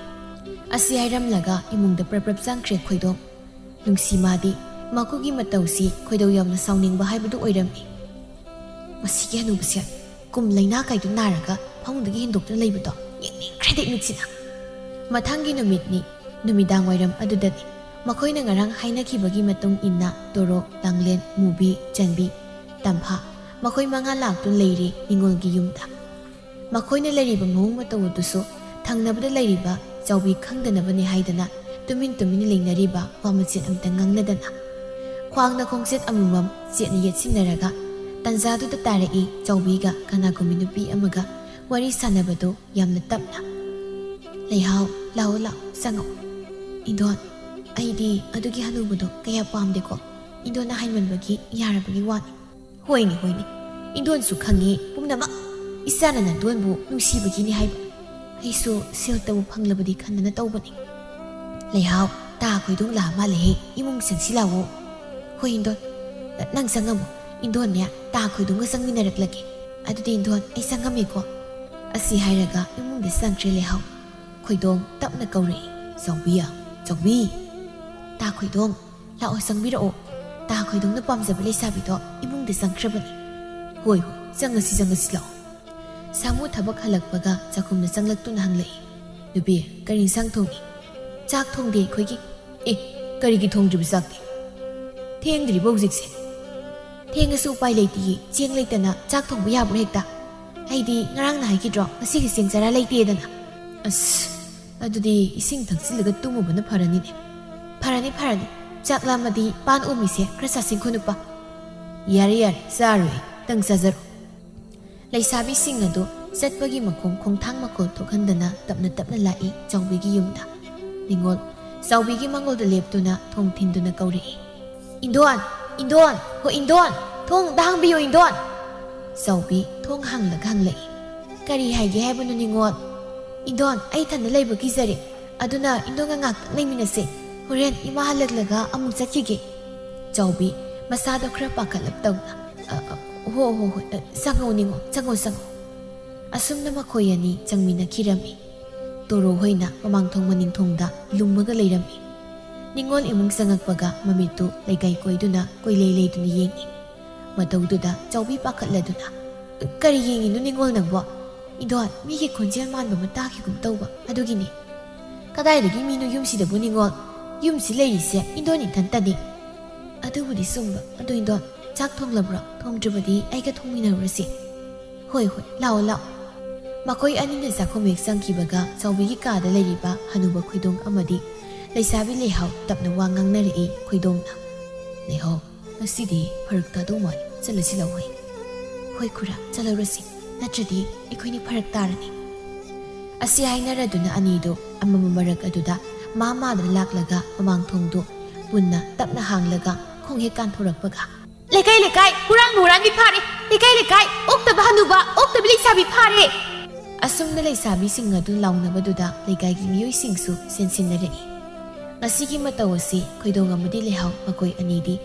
ꯑꯁꯤ ꯍꯥꯏꯔꯝꯂꯒ ꯏꯃꯨꯡꯗ ꯄ꯭ꯔꯞ ꯄ꯭ꯔꯞ ꯆꯪꯈ꯭ꯔꯦ ꯈꯣꯏꯗꯣꯝ꯫ ꯅꯨꯡꯁꯤ ꯃꯥꯗꯤ ꯃꯀꯨꯒꯤ ꯃꯇꯧꯁꯤ ꯈꯣꯏꯗꯧ ꯌꯥꯝꯅ ꯁꯥꯎꯅꯤꯡꯕ ꯍꯥꯏꯕꯗꯨ ꯑꯣꯏꯔꯝꯃꯤ꯫ "ꯃꯁꯤꯒꯤ ꯍꯅꯨꯕꯁꯦ ꯀꯨꯝ ꯂꯩꯅꯥ ꯀꯥꯏꯗꯨ ꯅꯥꯔꯒ ꯐꯃꯨꯡꯗꯒꯤ ꯍꯦꯟꯗꯣꯛꯇꯨꯅ ꯂꯩꯕꯗꯣ ꯌꯦꯡꯅꯤꯡꯈ꯭ꯔꯦꯗ ꯏꯃꯤꯠꯁꯤꯅ꯫" ꯃꯊꯪꯒꯤ ꯅꯨꯃꯤꯠꯅꯤ꯫ ꯅꯨꯃꯤꯗꯥꯡ ꯋꯥꯏꯔꯝ ꯑꯗꯨꯗꯅꯤ꯫ ꯃꯈꯣꯏꯅ ꯉꯔꯥꯡ ꯍꯥꯏꯅꯈꯤꯕꯒꯤ ꯃꯇꯨꯡ ꯏꯟꯅ ꯇꯣꯔꯣ, ꯂꯥꯡꯂꯦꯟ, ꯃꯨꯕꯤ, ꯆꯟꯕꯤ, ꯇꯝꯐꯥ, ꯃꯈꯣꯏ ꯃꯉꯥ ꯂꯥꯛꯇꯨꯅ ꯂꯩꯔꯤ ꯅꯤꯉꯣꯜꯒꯤ ꯌꯨꯝꯗ꯫ ꯃꯈꯣꯏꯅ ꯂꯩꯔꯤꯕ ꯃꯑꯣꯡ ꯃꯇꯧ ꯑꯗꯨꯁꯨ ꯊꯪꯅꯕꯗ ꯂꯩꯔꯤꯕ ꯆꯥꯎꯕꯤ ꯈꯪꯗꯅꯕꯅꯤ ꯍꯥꯏꯗꯅ ꯇꯨꯃꯤꯟ ꯇꯨꯃꯤꯟ ꯂꯩꯅꯔꯤꯕ, ꯋꯥ ꯃꯆꯦꯠ ꯑꯃꯇ ꯉꯥꯡꯅꯗꯅ꯫ ꯈ꯭ꯋꯥꯡꯗ ꯈꯣꯡꯆꯦꯠ ꯑꯃꯃꯝ ꯆꯦꯠꯅ ꯌꯦꯠꯁꯤꯟꯅꯔꯒ ꯇꯟꯖꯥꯗꯨꯗ ꯇꯥꯔꯛꯏ ꯆꯥꯎꯕꯤꯒ ꯀꯅꯥꯒꯨꯝꯕꯤ ꯅꯨꯄꯤ ꯑꯃꯒ ꯋꯥꯔꯤ ꯁꯥꯟꯅꯕꯗꯨ ꯌꯥꯝꯅ ꯇꯞꯅ꯫ "ꯂꯩꯍꯥꯎ, ꯂꯥꯛꯑꯣ, ꯂꯥꯛꯑꯣ, ꯆꯪꯉꯛꯑꯣ꯫" "ꯏꯟꯗꯣꯟ, ꯑꯩꯗꯤ ꯑꯗꯨꯒꯤ ꯍꯅꯨꯕꯗꯣ ꯀꯌꯥ ꯄꯥꯝꯗꯦꯀꯣ꯫ ꯏꯟꯗꯣꯟꯅ ꯍꯥꯏꯃꯟꯕꯒꯤ ꯌꯥꯔꯕꯒꯤ ꯋꯥꯅꯤ꯫" "ꯍꯣꯏꯅꯦ, ꯍꯣꯏꯅꯦ, ꯏꯟꯗꯣꯟꯁꯨ ꯈꯪꯉꯤ ꯄꯨꯝꯅꯃꯛ꯫ ꯏꯆꯥꯅ ꯅꯟꯗꯣꯟꯕꯨ ꯅꯨꯡꯁꯤꯕꯒꯤꯅꯤ ꯍꯥꯏꯕ꯫ ꯑꯩꯁꯨ ꯁꯦꯜ ꯇꯧꯕ ꯐꯪꯂꯕꯗꯤ ꯈꯟꯗꯅ ꯇꯧꯕꯅꯤ꯫" "ꯂꯩꯍꯥꯎ, ꯇꯥ ꯈꯣꯏꯗꯣꯡ ꯂꯥꯛꯑ ꯃꯥꯜꯂꯦꯍꯦ, ꯏꯃꯨꯡ ꯆꯪꯁꯤ ꯂꯥꯛꯑꯣ꯫" "ꯍꯣꯏ ꯏꯟꯗꯣꯟ, ꯅꯪ ꯆꯪꯉꯝꯃꯣ꯫ ꯏꯟꯗꯣꯟꯅꯦ ꯇꯥ ꯈꯣꯏꯗꯣꯡꯒ ꯆꯪꯃꯤꯟꯅꯔꯛꯂꯒꯦ꯫ ꯑꯗꯨꯗꯤ ꯏꯟꯗꯣꯟ, ꯑꯩ ꯆꯪꯉꯝꯃꯦꯀꯣ꯫" ꯑꯁꯤ ꯍꯥꯏꯔꯒ ꯏꯃꯨꯡꯗ ꯆꯪꯈ꯭ꯔꯦ ꯂꯩꯍꯥꯎ꯫ ꯈꯣꯏꯗꯣꯡ ꯇꯞꯅ ꯀꯧꯔꯛꯏ, "ꯆꯥꯎꯕꯤ, ꯆꯥꯎꯕꯤ, ꯇꯥ ꯈꯣꯏꯗꯣꯡ, ꯂꯥꯛꯑꯣ ꯆꯪꯕꯤꯔꯛꯑꯣ꯫ ꯇꯥ ꯈꯣꯏꯗꯣꯡꯅ ꯄꯥꯝꯖꯕ ꯂꯩꯁꯥꯕꯤꯗꯣ ꯏꯃꯨꯡꯗ ꯆꯪꯈ꯭ꯔꯕꯅꯤ꯫" "ꯍꯣꯏ, ꯍꯣꯏ, ꯆꯪꯉꯁꯤ, ꯆꯪꯉꯁꯤ, ꯂꯥꯛꯑꯣ꯫" ꯁꯥꯃꯨ ꯊꯕꯛ ꯍꯜꯂꯛꯄꯒ ꯆꯥꯛꯈꯨꯝꯗ ꯆꯪꯂꯛꯇꯨꯅ ꯍꯪꯂꯛꯏ, "ꯅꯨꯄꯤ, ꯀꯔꯤ ꯏꯟꯁꯥꯡ ꯊꯣꯡꯉꯤ?" "ꯆꯥꯛ ꯊꯣꯡꯗꯦ ꯑꯩꯈꯣꯏꯒꯤ꯫" "ꯑꯦ, ꯀꯔꯤꯒꯤ ꯊꯣꯡꯗ꯭ꯔꯤꯕ ꯆꯥꯛꯇꯤ?" "ꯊꯦꯡꯗ꯭ꯔꯤꯕ ꯍꯧꯖꯤꯛꯁꯦ?" "ꯊꯦꯡꯉꯁꯨ ꯎꯄꯥꯏ ꯂꯩꯇꯤꯌꯦ, ꯆꯦꯡ ꯂꯩꯇꯅ ꯆꯥꯛ ꯊꯣꯡꯕ ꯌꯥꯕ꯭ꯔꯣ ꯍꯦꯛꯇ? ꯑꯩꯗꯤ ꯉꯔꯥꯡꯅ ꯍꯥꯏꯈꯤꯗ꯭ꯔꯣ, ꯉꯁꯤꯒꯤ ꯆꯦꯡ ꯆꯔꯥ ꯂꯩꯇꯦꯗꯅ?" "ꯑꯁ, ꯑꯗꯨꯗꯤ ꯏꯁꯤꯡ ꯊꯛꯆꯤꯜꯂꯒ ꯇꯨꯝꯃꯨꯕꯅ ꯐꯔꯅꯤꯅꯦ꯫" "ꯐꯔꯅꯤ, ꯐꯔꯅꯤ꯫ ꯆꯥꯛ ꯂꯥꯝꯃꯗꯤ ꯄꯥꯟ ꯑꯣꯝꯃꯤꯁꯦ ꯈꯔ ꯆꯥꯁꯤꯟꯈꯣ ꯅꯨꯄꯥ꯫" "ꯌꯥꯔꯦ, ꯌꯥꯔꯦ, ꯆꯥꯔꯣꯏ, ꯅꯪ ꯆꯥꯖꯔꯣ꯫" ꯂꯩꯁꯥꯕꯤꯁꯤꯡ ꯑꯗꯨ ꯆꯠꯄꯒꯤ ꯃꯈꯣꯡ ꯈꯣꯡꯊꯥꯡ ꯃꯈꯣꯜ ꯊꯣꯛꯍꯟꯗꯅ ꯇꯞꯅ ꯇꯞꯅ ꯂꯥꯛꯏ ꯆꯥꯎꯕꯤꯒꯤ ꯌꯨꯝꯗ꯫ ꯅꯤꯉꯣꯜ ꯆꯥꯎꯕꯤꯒꯤ ꯃꯥꯡꯒꯣꯜꯗ ꯂꯦꯞꯇꯨꯅ ꯊꯣꯡ ꯊꯤꯟꯗꯨꯅ ꯀꯧꯔꯛꯏ, "ꯏꯟꯗꯣꯟ! ꯏꯟꯗꯣꯟ! ꯍꯣ ꯏꯟꯗꯣꯟ! ꯊꯣꯡ ꯑꯝꯇ ꯍꯥꯡꯕꯤꯌꯨ ꯏꯟꯗꯣꯟ!" ꯆꯥꯎꯕꯤ ꯊꯣꯡ ꯍꯥꯡꯂꯒ ꯍꯪꯂꯛꯏ, "ꯀꯔꯤ ꯍꯥꯏꯒꯦ ꯍꯥꯏꯕꯅꯣ ꯅꯤꯉꯣꯜ?" "ꯏꯟꯗꯣꯟ, ꯑꯩ ꯏꯊꯟꯗ ꯂꯩꯕ ꯀꯤꯖꯔꯦ꯫ ꯑꯗꯨꯅ ꯏꯟꯗꯣꯟꯒ ꯉꯥꯛꯇꯪ ꯂꯩꯃꯤꯟꯅꯁꯦ꯫ "ꯍꯣꯔꯦꯟ ꯏꯃꯥ ꯍꯜꯂꯛꯂꯒ ꯑꯃꯨꯛ ꯆꯠꯈꯤꯒꯦ"꯫ ꯆꯥꯎꯕꯤ ꯃꯁꯥꯗꯣ ꯈꯔ ꯄꯥꯈꯠꯂꯞ ꯇꯧꯅ, "ꯑ, ꯑ, ꯍꯣ, ꯍꯣ, ꯍꯣꯏ, ꯑ, ꯆꯪꯉꯣ ꯅꯤꯉꯣꯜ, ꯆꯪꯉꯣ, ꯆꯪꯉꯣ"꯫ ꯑꯁꯨꯝꯅ ꯃꯈꯣꯏ ꯑꯅꯤ ꯆꯪꯃꯤꯟꯅꯈꯤꯔꯝꯃꯤ꯫ ꯇꯣꯔꯣ ꯍꯣꯏꯅ ꯃꯃꯥꯡꯊꯣꯡ ꯃꯅꯤꯡꯊꯣꯡꯗ ꯂꯨꯝꯃꯒ ꯂꯩꯔꯝꯃꯤ꯫ ꯅꯤꯉꯣꯜ ꯏꯃꯨꯡ ꯆꯪꯉꯛꯄꯒ ꯃꯃꯤꯠꯇꯨ ꯂꯩꯀꯥꯏ ꯀꯣꯏꯗꯨꯅ ꯀꯣꯏꯂꯩ ꯂꯩꯗꯨꯅ ꯌꯦꯡꯉꯤ꯫ ꯃꯇꯧꯗꯨꯗ ꯆꯥꯎꯕꯤ ꯄꯥꯈꯠꯂꯗꯨꯅ, "ꯀꯔꯤ ꯌꯦꯡꯉꯤꯅꯣ ꯅꯤꯉꯣꯜ ꯅꯪꯕꯣ? ꯏꯟꯗꯣꯟ, ꯃꯤꯒꯤ ꯈꯣꯟꯖꯦꯜ ꯃꯥꯟꯕ ꯑꯃ ꯇꯥꯈꯤꯒꯨꯝ ꯇꯧꯕ, ꯑꯗꯨꯒꯤꯅꯤ"꯫ "ꯀꯗꯥꯏꯗꯒꯤ ꯃꯤꯅꯣ ꯌꯨꯝꯁꯤꯗꯕꯨ ꯅꯤꯉꯣꯜ? ꯌꯨꯝꯁꯤ ꯂꯩꯔꯤꯁꯦ ꯏꯟꯗꯣꯟ ꯏꯊꯟꯇꯅꯤ"꯫ "ꯑꯗꯨꯕꯨꯗꯤ ꯆꯨꯝꯕ꯫ ꯑꯗꯨ ꯏꯟꯗꯣꯟ, ꯆꯥꯛ ꯊꯣꯡꯂꯕ꯭ꯔꯣ? ꯊꯣꯡꯗ꯭ꯔꯤꯕꯗꯤ ꯑꯩꯒ ꯊꯣꯡꯃꯤꯟꯅꯔꯨꯔꯁꯤ"꯫ "ꯍꯣꯏ, ꯍꯣꯏ, ꯂꯥꯛꯑꯣ, ꯂꯥꯛꯑꯣ"꯫ ꯃꯈꯣꯏ ꯑꯅꯤꯅ ꯆꯥꯛꯈꯨꯝ ꯍꯦꯛ ꯆꯪꯈꯤꯕꯒ ꯆꯥꯎꯕꯤꯒꯤ ꯀꯥꯗ ꯂꯩꯔꯤꯕ ꯍꯅꯨꯕ ꯈꯣꯏꯗꯣꯡ ꯑꯃꯗꯤ ꯂꯩꯁꯥꯕꯤ ꯂꯩꯍꯥꯎ ꯇꯞꯅ ꯋꯥ ꯉꯥꯡꯅꯔꯛꯏ꯫ ꯈꯣꯏꯗꯣꯡꯅ, "ꯂꯩꯍꯥꯎ, ꯉꯁꯤꯗꯤ ꯐꯔꯛ ꯇꯥꯗꯧ ꯃꯥꯜꯂꯤ, ꯆꯠꯂꯁꯤ ꯂꯥꯛꯑꯣ"꯫ "ꯍꯣꯏ ꯈꯨꯔꯥ, ꯆꯠꯂꯨꯔꯁꯤ, ꯅꯠꯇ꯭ꯔꯗꯤ ꯑꯩꯈꯣꯏꯅꯤ ꯐꯔꯛ ꯇꯥꯔꯅꯤ"꯫ ꯑꯁꯤ ꯍꯥꯏꯅꯔꯗꯨꯅ ꯑꯅꯤꯗꯣ ꯑꯃꯝꯕ ꯃꯔꯛ ꯑꯗꯨꯗ ꯃꯥ ꯃꯥꯗ ꯂꯥꯛꯂꯒ ꯃꯃꯥꯡ ꯊꯣꯡꯗꯨ ꯄꯨꯟꯅ ꯇꯞꯅ ꯍꯥꯡꯂꯒ ꯈꯣꯡ ꯍꯦꯛ ꯀꯥꯟꯊꯣꯔꯛꯄꯒ, "ꯂꯩꯀꯥꯏ ꯂꯩꯀꯥꯏ, ꯍꯨꯔꯥꯟꯕ ꯍꯨꯔꯥꯟꯕꯤ ꯐꯥꯔꯦ! ꯂꯩꯀꯥꯏ ꯂꯩꯀꯥꯏ, ꯑꯣꯛꯇꯕ ꯍꯅꯨꯕ, ꯑꯣꯛꯇꯕꯤ ꯂꯩꯁꯥꯕꯤ ꯐꯥꯔꯦ!" ꯑꯁꯨꯝꯅ ꯂꯩꯁꯥꯕꯤꯁꯤꯡ ꯑꯗꯨ ꯂꯥꯎꯅꯕꯗꯨꯗ ꯂꯩꯀꯥꯏꯒꯤ ꯃꯤꯑꯣꯏꯁꯤꯡꯁꯨ ꯆꯦꯟꯁꯤꯟꯅꯔꯛꯏ꯫ ꯉꯁꯤꯒꯤ ꯃꯇꯧ ꯑꯁꯤ ꯈꯣꯏꯗꯣꯡ ꯑꯃꯗꯤ ꯂꯩꯍꯥꯎ ꯃꯈꯣꯏ ꯑꯅꯤꯗꯤ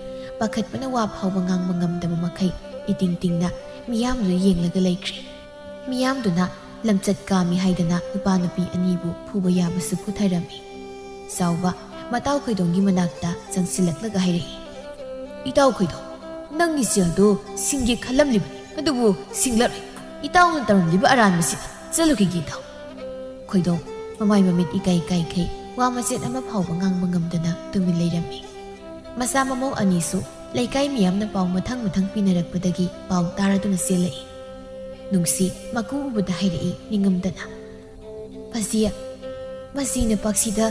ꯄꯥꯈꯠꯄꯅ ꯋꯥ ꯐꯥꯎꯕ ꯉꯥꯡꯕ ꯉꯝꯗꯕ ꯃꯈꯩ ꯏꯇꯤꯡ ꯇꯤꯡꯅ ꯃꯤꯌꯥꯝꯗꯨ ꯌꯦꯡꯂꯒ ꯂꯩꯈ꯭ꯔꯦ꯫ ꯃꯤꯌꯥꯝꯗꯨꯅ ꯂꯝꯆꯠ ꯀꯥꯝꯃꯤ ꯍꯥꯏꯗꯅ ꯅꯨꯄꯥ ꯅꯨꯄꯤ ꯑꯅꯤꯕꯨ ꯐꯨꯕ ꯌꯥꯕꯁꯨ ꯐꯨꯊꯔꯝꯃꯤ꯫ ꯆꯥꯎꯕ ꯃꯇꯥꯎ ꯈꯣꯏꯗꯣꯡꯒꯤ ꯃꯅꯥꯛꯇ ꯆꯪꯁꯤꯜꯂꯛꯂꯒ ꯍꯥꯏꯔꯛꯏ, "ꯏꯇꯥꯎ ꯈꯣꯏꯗꯣꯡ, ꯅꯪꯒꯤ ꯁꯦꯜꯗꯨ ꯁꯤꯡꯒꯦ ꯈꯜꯂꯝꯂꯤꯕꯅꯤ, ꯑꯗꯨꯕꯨ ꯁꯤꯡꯂꯔꯣꯏ꯫ ꯏꯇꯥꯎꯅ ꯇꯧꯔꯝꯂꯤꯕ ꯑꯔꯥꯟꯕꯁꯤꯗ ꯆꯠꯂꯨꯈꯤꯒꯦ ꯏꯇꯥꯎ"꯫ ꯈꯣꯏꯗꯣꯡ ꯃꯃꯥꯏ ꯃꯃꯤꯠ ꯏꯀꯥꯏ ꯀꯥꯏꯈꯩ ꯋꯥ ꯃꯆꯦꯠ ꯑꯃ ꯐꯥꯎꯕ ꯉꯥꯡꯕ ꯉꯝꯗꯅ ꯇꯨꯃꯤꯟ ꯂꯩꯔꯝꯃꯤ꯫ ꯃꯆꯥ ꯃꯃꯧ ꯑꯅꯤꯁꯨ ꯂꯩꯀꯥꯏ ꯃꯤꯌꯥꯝꯅ ꯄꯥꯎ ꯃꯊꯪ ꯃꯊꯪ ꯄꯤꯅꯔꯛꯄꯗꯒꯤ ꯄꯥꯎ ꯇꯥꯔꯗꯨꯅ ꯆꯦꯜꯂꯛꯏ꯫ ꯅꯨꯡꯁꯤ ꯃꯀꯨ ꯎꯕꯗ ꯍꯥꯏꯔꯛꯏ ꯅꯤꯡꯉꯝꯗꯅ, "ꯕꯥꯖꯤ, ꯕꯥꯖꯤꯅ ꯄꯥꯛꯁꯤꯗ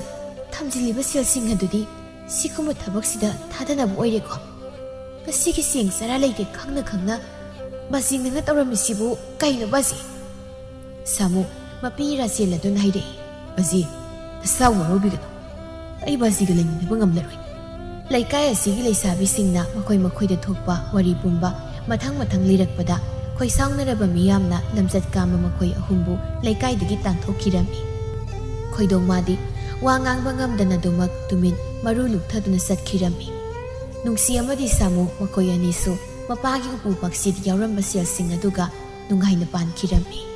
ꯊꯝꯖꯤꯜꯂꯤꯕ ꯁꯦꯜꯁꯤꯡ ꯑꯗꯨꯗꯤ ꯁꯤꯒꯨꯝꯕ ꯊꯕꯛꯁꯤꯗ ꯊꯥꯗꯅꯕ ꯑꯣꯏꯔꯦꯀꯣ? ꯉꯁꯤꯒꯤ ꯆꯦꯡ ꯆꯔꯥ ꯂꯩꯇꯦ ꯈꯪꯅ ꯈꯪꯅ ꯕꯥꯖꯤ ꯅꯪꯅ ꯇꯧꯔꯝꯃꯤꯁꯤꯕꯨ ꯀꯩꯅꯣ ꯕꯥꯖꯤ?" ꯁꯥꯃꯨ ꯃꯄꯤ ꯏꯔꯥ ꯆꯦꯜꯂꯗꯨꯅ ꯍꯥꯏꯔꯛꯏ, "ꯕꯥꯖꯤ, ꯅꯁꯥ ꯋꯥꯔꯧꯕꯤꯒꯅꯨ꯫ ꯑꯩ ꯕꯥꯖꯤꯒ ꯂꯩꯃꯤꯟꯅꯕ ꯉꯝꯂꯔꯣꯏ"꯫ ꯂꯩꯀꯥꯏ ꯑꯁꯤꯒꯤ ꯂꯩꯁꯥꯕꯤꯁꯤꯡꯅ ꯃꯈꯣꯏ ꯃꯈꯣꯏꯗ ꯊꯣꯛꯄ ꯋꯥꯔꯤ ꯄꯨꯝꯕ ꯃꯊꯪ ꯃꯊꯪ ꯂꯤꯔꯛꯄꯗ ꯈꯣꯏꯁꯥꯎꯅꯔꯕ ꯃꯤꯌꯥꯝꯅ ꯂꯝꯆꯠ ꯀꯥꯝꯕ ꯃꯈꯣꯏ ꯑꯍꯨꯝꯕꯨ ꯂꯩꯀꯥꯏꯗꯒꯤ ꯇꯥꯟꯊꯣꯛꯈꯤꯔꯝꯃꯤ꯫ ꯈꯣꯏꯗꯣꯡ ꯃꯥꯗꯤ ꯋꯥ ꯉꯥꯡꯕ ꯉꯝꯗꯅ ꯑꯗꯨꯃꯛ ꯇꯨꯃꯤꯟ ꯃꯔꯨ ꯂꯨꯛꯊꯗꯨꯅ ꯆꯠꯈꯤꯔꯝꯃꯤ꯫ ꯅꯨꯡꯁꯤ ꯑꯃꯗꯤ ꯁꯥꯃꯨ ꯃꯈꯣꯏ ꯑꯅꯤꯁꯨ ꯃꯄꯥꯒꯤ ꯎꯄꯨ ꯄꯥꯛꯁꯤꯗ ꯌꯥꯎꯔꯝꯕ ꯁꯦꯜꯁꯤꯡ ꯑꯗꯨꯒ ꯅꯨꯡꯉꯥꯏꯅ ꯄꯥꯟꯈꯤꯔꯝꯃꯤ꯫